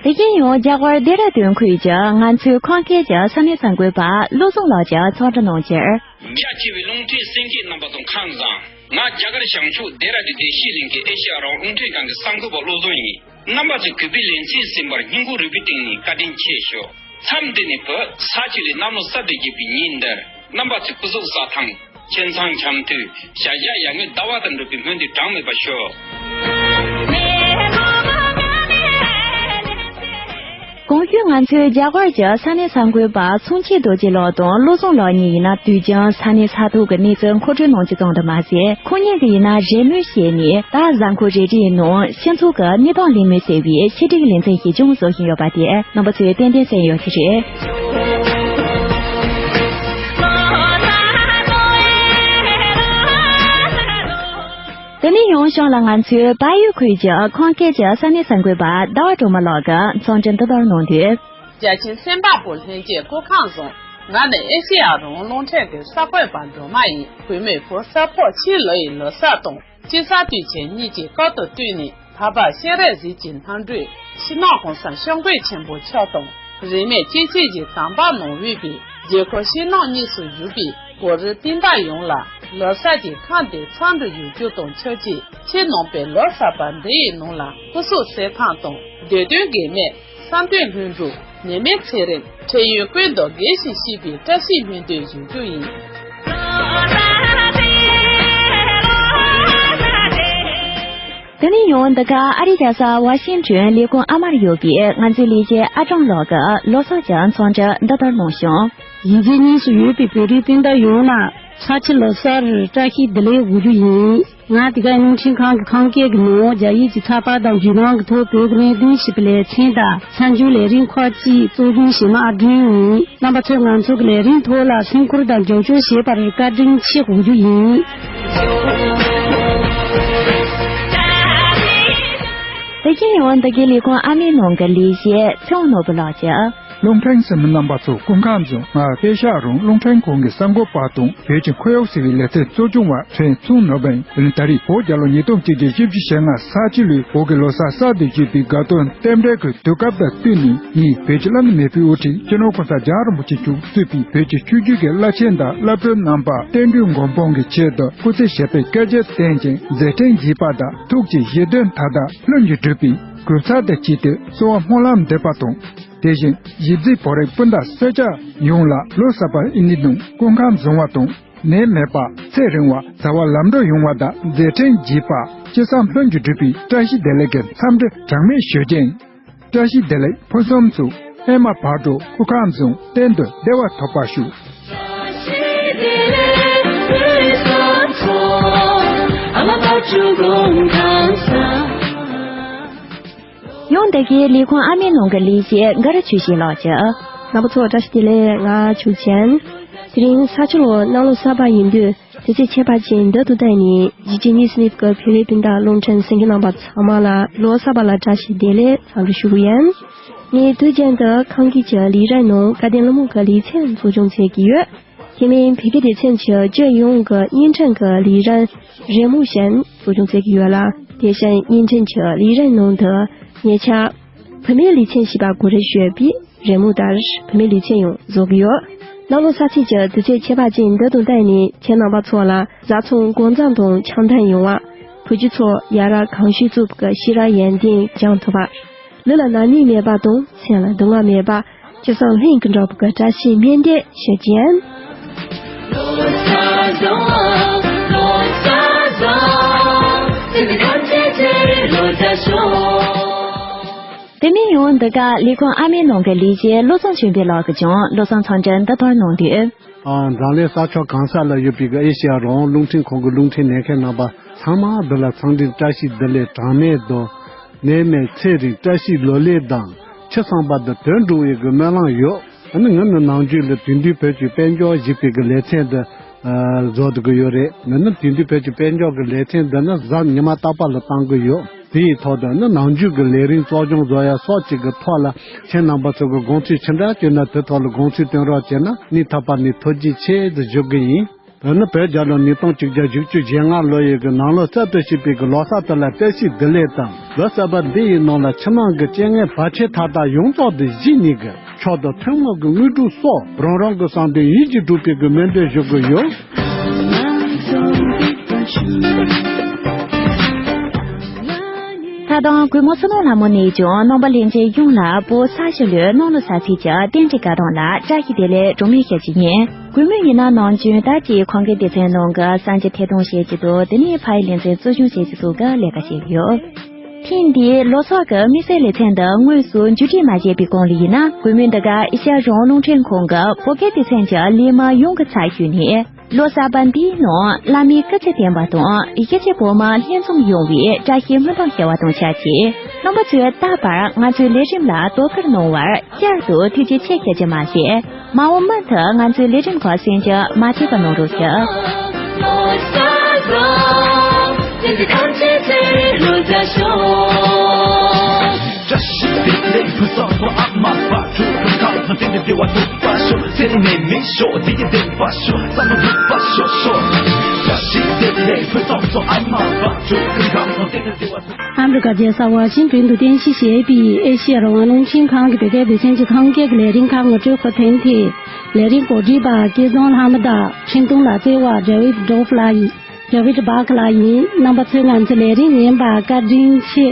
དེ་བཞིན་ཡང་རྒྱ་གར་ལྡེ་ར་ལྡུན་ཁུལ་གྱི་ང་ཚོའི་ཁམས་སྐད་ཀྱི་ས་གནས་གསར་འགོད་པ་བློ་བཟང་ལགས་ཀྱིས་འཚམས་འདྲི་གནང་རྒྱུར། རྒྱ་ཆེ་བའི་རླུང་འཕྲིན་གསན་མཁན་རྣམ་པ་ཚོ་ཁམས་བཟང་། ང་རྒྱ་གར་བྱང་ཕྱོགས་ལྡེ་ར་ལྡུན་བདེ་སྐྱིད་གླིང་གི་ཨེ་ཤེ་ཡ་རང་དབང་རླུང་འཕྲིན་ཁང་གི་གསར་འགོད་པ་བློ་བཟང་ཡིན། རྣམ་པ་ཚོས་གུས་པའི་ལེ་ཚན་གསན་པར་སྙིང་ཁོང་རུས་པའི་གཏིང་ནས་བཀའ་དྲིན་ཆེ་ཞུ། མཚམས་འདི་ནས་བོད་ས་ཆ་ལས་གནམ་ལོ་གསར་དུ་བརྗིད་པའི་ཉིན་འདིར་རྣམ་པ་ཚོའི་སྐུ་གཟུགས་གསལ་ཐང་། ཁྱིམ་ཚང་འཆམ་མཐུན། བྱ་གཞག་ཡར་ངོའི་ཟླ་བ་དང་འགྲོགས་པའི་སྨོན་འདུན་གྲངས་མེད་པ་ཞུ། གོང་ཞུས་ང་ཚོའི་རྒྱ་གར་གྱི་ས་གནས་གསར་འགོད་པ་སངས་རྒྱས་རྡོ་རྗེ་ལགས་དང་བློ་བཟང་ལགས་གཉིས་ཡིན་ན་དུས་རྒྱུན་ས་གནས་ས་ཐོག་གི་གནས་ཚུལ་མཁོ་སྤྲོད་གནང་རྒྱུ་ཙམ་དུ་མ་ཟད། ཁོང་གཉིས་ཀྱིས་ཡིན་ན་རེས་མོས་བྱས་ནས་ད་གཟའ་འཁོར་རེ་རེའི་ནང་སྤྱི་ཚོགས་ཀྱི་གནས་སྟངས་གླེང་མོལ་ཟེར་བའི་ཕྱི་དྲིལ་ལེ་ཚན་ཞིག་ཀྱང་བཟོ་བཞིན་ཡོད་པ་དེ་རྣམ་པ་ཚོས་ཏན་ཏན་གསན་ཡོད་ཀྱི་རེད། དེ་ནས་ཡང་ཤང་ལ་ང་ཚོའི་བལ་ཡུལ་ཁུལ་གྱི་ཁམས་སྐད་ཀྱི་ས་གནས་གསར་འགོད་པ་ཟླ་བ་སྒྲོལ་མ་ལགས་ཀྱིས་འཚམས་འདྲི་འདི་ལྟར་གནང་དུས། རྒྱ་ཆེན་སེམས་དཔའ་བོ་ལྷན་རྒྱས་སྐུ་ཁམས་བཟང་། ང་ནི་ཨེ་ཤེ་ཡ་རང་དབང་རླུང་འཕྲིན་གྱི་གསར་འགོད་པ་སྒྲོལ་མ་ཡིན། བུད་མེད་བུ་གསར་ཕོ་ཆེ་ལོ་ཡི་ལོ་གསར་དང་། སྤྱི་ཟླ་དུས་ཆེན་གཉིས་ཀྱི་སྐབས་དང་བསྟུན་ནས་ད་བར་སྤྱན་རས་གཟིགས་ཀྱི་མཐའ་འགྲོས་ཕྱི་ནང་གང་སར་བྱ་རྒོད་ཆེན་པོ་ཆགས་དང་། རིས་མེད་སྐྱེ་འཆི་གི་དམ་པ་ནང་དབུས་པའི་རྒྱལ་ཁབ་ཕྱི་ནང་གཉིས་སུ་བཞུགས་པའི་བོད་རིགས་སྤུན་ཟླ་ཡོངས་ལ་ལོ་གསར་གྱི་ཁམས་བདེ་མཚམས་འདྲི་ཡོད་རྒྱུ་དང་ཆབས་ཅིག་ཁྱེད་རྣམ་པའི་ལོ་གསར་པ་འདི་ཡི་ནང་ལ་སྐུ་གཟུགས་གསལ་ཐང་དང་བདེ་དོན་འགལ་མེད། བསམ་དོན་ལྷུན་གྲུབ། ནད་མེད་ཚེ་རིང་། འཕྲལ་ཡུན་ཀུན་ཏུ་དགེ་ཞིང་གཤེགས་པའི་བཀྲ་ཤིས་སྨོན་འདུན་ཞུ་རྒྱུ་ཡིན། དེ་ནས་ཡང་འདི་ག་ཨ་རིའི་རྒྱལ་ས་ཝ་ཤིང་ཊོན་ལས་ཁུངས་ཨ་མར་ཡོད་པའི་ང་ཚོའི་ལས་བྱེད་ཨ་ཀྲང་ལགས་ཀྱིས་ལོ་གསར་གྱི་འཚམས་འདྲི་འདི་ལྟར་གནང་བྱུང་། གཞིས་བྱེས་གཉིས་སུ་ཡོད་པའི་བོད་རིགས་སྤུན་ཟླ་ཡོངས་ལ་ས་ཕྱི་ལོ་གསར་བཀྲ་ཤིས་བདེ་ལེགས་འབུལ་རྒྱུ་ཡིན། ང་དེ་ག་རླུང་འཕྲིན་ཁང་གི་ཁམས་སྐད་ཀྱི་ནང་རྒྱ་ཡིག་གི་ཚགས་པར་དང་བརྒྱུད་ལམ་གྱི་ཐོག་བོད་ཀྱི་གནད་དོན་ཞེས་པའི་ལེ་ཚན་དང་གསར་འགྱུར་ལས་རིམ་ཁག་ཅིག་གཙོ་སྐྱོང་བྱེད་མི་ཨ་སྒྲོན་ཡིན། རྣམ་པ་ཚོས་ང་ཚོ་གི་ལས་རིམ་ཐོག་ལ་སེམས་ཁུར་དང་རྒྱབ་སྐྱོར་བྱས་པར་བཀའ་དྲིན་ཆེ་ཞུ་རྒྱུ་ཡིན། དེ་བཞིན་ཡང་འདི་གའི་ལས་ཁུངས་ཨ་མའི་ནང་གི་ལས་བྱེད་ཚེ་དབང་ནོར་བུ་ལགས་ཀྱིས། རླུང་འཕྲིན་གསན་མི་རྣམ་པ་ཚོ་སྐུ་ཁམས་བཟང་། ང་ཨེ་ཤ་ཡ་རང་དབང་རླུང་འཕྲིན་ཁང་གི་གསར་འགོད་པ་དང་བོད་ཀྱི་ཁོར་ཡུག་ཟེར་བའི་ལེ་ཚན་གཙོ་སྐྱོང་བ་ཚེ་བཙུན་ནོར་བུ་ཡིན། ད་རེས་བོད་རྒྱལ་ལོ་ཉིས་སྟོང་གཅིག་བརྒྱ་བཞི་བཅུ་ཞེ་ལྔ་ས་བྱི་ལོའི་བོད་ཀྱི་ལོ་གསར་གསར་དུ་བརྗོད་པའི་དགའ་སྟོན་རྟེན་འབྲེལ་གྱི་དུས་སྐབས་དང་བསྟུན་ནས་ངས་བོད་ཀྱི་བླ་ན་མེད་པའི་དབུ་ཁྲིད་སྤྱི་ནོར་༸གོང་ས་༸རྒྱལ་བ་རིན་པོ་ཆེ་མཆོག་གཙོས་པའི་བོད་ཀྱི་ཆོས་བརྒྱུད་ཀྱི་བླ་ཆེན་དང་བླ་སྤྲུལ་རྣམ་པ་བསྟན་འགྲོའི་མགོན་དཔུང་གི་ཆེད་དུ་སྐུ་ཚེ་ཞབས་པད་བསྐལ་བརྒྱར་བརྟན་ཅིང་མཛད་འཕྲིན་རྒྱས་པ་དང་ཐུགས་ཀྱི་བཞེད་དོན་མཐའ་དག་ལྷུན་གྱིས་གྲུབ་པའི་གོ་ས་དང་བཅས་ཏེ་གསོལ་བ་སྨོན་ལམ་འདེབས་པ་དང་། དེ་བཞིན་གཞིས་བྱེས་བོད་རིགས་སྤུན་ཟླ་སེར་སྐྱ་ཡོངས་ལ་ལོ་གསར་པ་ཨེ་ནི་ནང་སྐུ་ཁམས་བཟང་བ་དང་ནད་མེད་པ་ཚེ་རིང་བ་བྱ་བ་ལམ་འགྲོ་ཡོང་བ་དང་མཛད་འཕྲིན་རྒྱས་པ་ཅི་བསམ་ལྷུན་གྱིས་གྲུབ་པའི་བཀྲ་ཤིས་བདེ་ལེགས་ཀྱི་འཚམས་འདྲི་གྲངས་མེད་ཞུ་རྒྱུ་ཡིན། བཀྲ་ཤིས་བདེ་ལེགས་ཕུན་སུམ་ཚོགས། ཨེ་མ་བག་དྲོ་སྐུ་ཁམས་བཟང་གཏན་དུ་བདེ་བ་ཐོབ་པར་ཤོག་ཡང་འདི་གའི་ལས་ཁུངས་ཨ་མའི་ནང་གི་ལས་བྱེད་འགའ་རེ་ཆོས་བྱེད་ལགས་ཀྱིས། རྣམ་པ་ཚོ་བཀྲ་ཤིས་བདེ་ལེགས། ང་ཆོས་ཅན། དེ་རིང་ས་ཆ་ལ་གནམ་ལོ་གསར་པ་ཡིན་དུས་དུས་ཚོད་ཁྱད་པར་ཅན་འདི་དང་བསྟུན་ནས་གཞིས་བྱེས་གཉིས་གསུམ་གྱི་བོད་རིགས་སྤུན་ཟླ་རླུང་འཕྲིན་གསན་མཁན་རྣམ་པ་ཚང་མ་ལ་ལོ་གསར་པ་ལ་བཀྲ་ཤིས་བདེ་ལེགས་འཚམས་འདྲི་ཞུ་གི་ཡིན། ངས་དུས་རྒྱུན་དུ་ཁམས་སྐད་ཀྱི་ལས་རིམ་ནང་དགའ་ལྡན་ལྷ་མོ་གི་ལེ་ཚན་འཛུགས་སྐྱོང་བྱེད་ཀྱི་ཡོད། དེ་མིན་བོད་སྐད་སྡེ་ཚན་གྱི་སྤྱི་ཡོངས་ཀྱི་བརྙན་འཕྲིན་གྱི་ལས་རིམ་རི་མོ་བཞིན་འཛུགས་སྐྱོང་བྱེད་ཀྱི་ཡོད་ལ། དེ་བཞིན་བརྙན་འཕྲིན་གྱི་ལས་རིམ་ནང་དུ་ཉེ་ཆར་བུད་མེད་ལེ་ཚན་ཞེས་པ་གོ་སྒྲིག་ཞུས་པའི་རི་མོ་ལྟར་བུད་མེད་ལེ་ཚན་ཡང་བཟོ་གི་ཡོད། གནམ་ལོ་གསར་ཚེས་ཀྱི་དུས་ཚོད་ཁྱད་པར་ཅན་འདི་དང་བསྟུན་ནས་ཁྱེད་རྣམ་པ་ཚོ་ལ་བཟའ་ཚང་འགོ་འཛིན་དང་འཆམ་མཐུན་ཡོང་བ། བུ་རྒྱུད་ཚོ་ཡ་རབས་གོམས་གཤིས་གཙོ་བོ་གི་ཤེས་རབ་ཡོན་ཏན་སྦྱང་ཐུབ་པ། ལུས་ལ་ན་ནིང་མེད་པ་དང་སེམས་ལ་སྡུག་བསྔལ་མེད་པ། ཁྱེད་ཚོ་ལྷན་གྱི་འགྲོགས་པ་གི་བཀྲ་ཤིས་སྨོན་འདུན་ཞུ་རྒྱུ་ཡིན། དེ་མིན་ཡང་འདི་ག་ལས་ཁུངས་ཨ་མའི་ནང་གི་ལས་བྱེད་བློ་བཟང་ཆོས་འཕེལ་ལགས་ཀྱིས་ཀྱང་བློ་བཟང་འཚམས་འདྲི་འདི་ལྟར་གནང་དུས། ཨ། འཛམ་གླིང་ས་ཕྱོགས་གང་ས་ལ་ཡོད་པའི་གི་ཨེ་ཤེ་ཡ་རང་དབང་རླུང་འཕྲིན་ཁང་གི་རླུང་འཕྲིན་ལེན་མཁན་རྣམ་པ་ཚང་མ་འདི་ལ་འཚམས་འདྲི་བཀྲ་ཤིས་བདེ་ལེགས་གྲངས་མེད་དང་། ནད་མེད་ཚེ་རིང་བཀྲ་ཤིས་ལོ་ལེགས་དང་། ཆ་ཚང་པ་དང་དོན་འགྲུབ་པའི་གི་སྨོན་ལམ་ཡོད། ཨ་ནི་ང་ནི་ནམ་རྒྱུན་ལ་དེང་དུས་བོད་ཀྱི་དཔལ་འབྱོར་ཞེས་པའི་གི་ལེ་ཚན་འདི་བཟོ་སྡོད་ཀྱི་ཡོད་རེད། ང་ནི་དེང་དུས་བོད་ཀྱི་དཔལ་འབྱོར་གྱི་ལེ་ཚན་འདི་ནི་གཟའ་ཉི་མ་རྟག་པར་ལ་བཏང་གི་ཡོད། དེའི་ཐོག་ཏུ་ནི་ནམ་རྒྱུན་གྱི་ལས་རིམ་གཙོ་སྐྱོང་བཟོ་ཡ་སོགས་ཀྱི་གི་ཐོག་ལ་ཁྱེད་རྣམ་པ་ཚོ་གི་དགོངས་ཚུལ་ཅི་འདྲ་བསྐྱོན་ན་དེ་ཐོག་ལ་དགོངས་ཚུལ་བཏོན་རོགས་བྱས་ན་སྙིང་ཐག་པ་ནས་ཐུགས་རྗེ་ཆེ་ཟེར་ཞུ་གི་ཡིན། ད་ནི་བོད་རྒྱལ་ལོ་ཉིས་སྟོང་གཅིག་བརྒྱ་བཞི་བཅུ་ཞེ་ལྔ་ལོ་ཡི་གི་ནང་ལོ་གསར་དུ་ཕྱིན་པའི་གི་ལོ་གསར་དེ་ལ་བཀྲ་ཤིས་བདེ་ལེགས་དང་། ལོ་གསར་པ་འདི་ཡི་ནང་ལ་ཕྱི་ནང་གི་རྐྱེན་ངན་བར་ཆད་མཐའ་དག་ཡོངས་རྫོགས་དུ་ཞི་ནས་གི་མཆོག་ཏུ་ཐུན་མོང་གི་དངོས་གྲུབ་སོགས་རང་རང་གི་བསམ་དོན་ཡིད་ཀྱིས་འགྲུབ་པའི་གི་སྨོན་འདུན་ཞུ་གི་ཡོད། ད་དུང་གུས་མོ་བསོད་ནམས་ལྷ་མོ་ནས་ཀྱང་རྣམ་པ་ལྷན་རྒྱས་ཡོངས་ལ་བོད་ས་གཞིས་ལུས་གནམ་ལོ་གསར་ཚེས་ཀྱི་རྟེན་འབྲེལ་དགའ་སྟོན་ལ་བཀྲ་ཤིས་བདེ་ལེགས་གྲངས་མེད་ཞུ་རྒྱུ་ཡིན། གུས་མོ་ཡིན་ན་ནམ་རྒྱུན་ད་ཅིག་ཁམས་སྐད་སྡེ་ཚན་ནང་གི་གསར་འགྱུར་ཐད་གཏོང་བྱེད་ཀྱི་འདུག་དེ་ནས་ཕ་ཡི་ལེ་ཚན་གཙོ་སྐྱོང་བྱེད་ཀྱི་འདུག་གི་ལས་ཀ་བྱེད་ཀྱི་ཡོད། ཐེངས་འདིའི་ལོ་གསར་གྱི་དམིགས་བསལ་ལེ་ཚན་འདི་དངོས་སུ་མཇུག་སྒྲིལ་མ་བྱས་པའི་སྒང་ལ་ཡིན་ན། གུས་མོས་འདི་ག་ཨེ་ཤ་ཡ་རང་དབང་རླུང་འཕྲིན་ཁང་གི་བོད་སྐད་སྡེ་ཚན་གྱི་ལས་མི་ཡོངས་ཀྱི་ཚབ་ཞུས་ནས། ལོ་གསར་པ་འདིའི་ནང་བླ་མའི་སྐུ་ཚེ་བརྟན་པ་དང་ཡིད་ཆེས་བོད་མི་ལྷན་འཛོམས་ཡོང་བའི་བཀྲ་ཤིས་སྨོན་ལམ་ཞུ་བ་དང་ཆབས་ཅིག་རྣམ་པ་ཚོས་རྟག་པར་ང་ཚོའི་ལས་རིམ་ལ་དོ་ཁུར་གནང་བར་བསྐྱར་དུ་ཐུགས་རྗེ་ཆེ་ཞུ་རྒྱུ་མ་ཟད། མ་འོངས་མུ་མཐུད་ང་ཚོའི་ལས་རིམ་ཁག་གསན་རྒྱུ་མ་བརྗེད་པ་གནང་རོགས་ཞུ། བཀྲ་ཤིས་བདེ་ལེགས་ཕུན་སུམ་ཚོགས། ཨ་མ་བག་དྲོ་ཀུན་ཁམས་ཚང་། བསྟན་འཛིན་བདེ་བ་འདུག་པ་ཤོག་སེར་སྣས་མི་ཤོག་དེ་ཡི་བདེན་པ་ཤོག་བསམ་བློ་འདུག་པ་ཤོག་ཤོག་བཀྲ་ཤིས་བདེ་ལེགས་ཕུན་སུམ་ཚོགས། ཨ་མ་བག་དྲོ་ཀུན་ཁམས་ཚང་། བསྟན་འཛིན་བདེ་བ་འདུག་ཨ་མི་རི་ཀ་རྒྱལ་ས་ཝ་ཤིང་ཏོན་དུ་རྟེན་གཞི་བྱས་པའི་ཨེ་ཤེ་ཡ་རང་དབང་རླུང་འཕྲིན་ཁང་གི་བོད་སྐད་སྡེ་ཚན་གྱི་ཁམས་སྐད་ཀྱི་ལས་རིམ་ཁག་ངོ་སྤྲོད་ཁུལ་དེ་ནས། ལས་རིམ་གོ་སྒྲིག་པ་སྐལ་བཟང་ལྷ་མོ་དང་འཕྲིན་གཏོང་ལག་རྩལ་བ་ཌེ་ཝིད་ཌོབ་ལགས་ཡིན། ཌེ་ཝིད་སྦག་ལགས་ཡིན། རྣམ་པ་ཚོས་ང་ཚོའི་ལས་རིམ་ཉན་པར་བཀའ་དྲིན་ཆེ།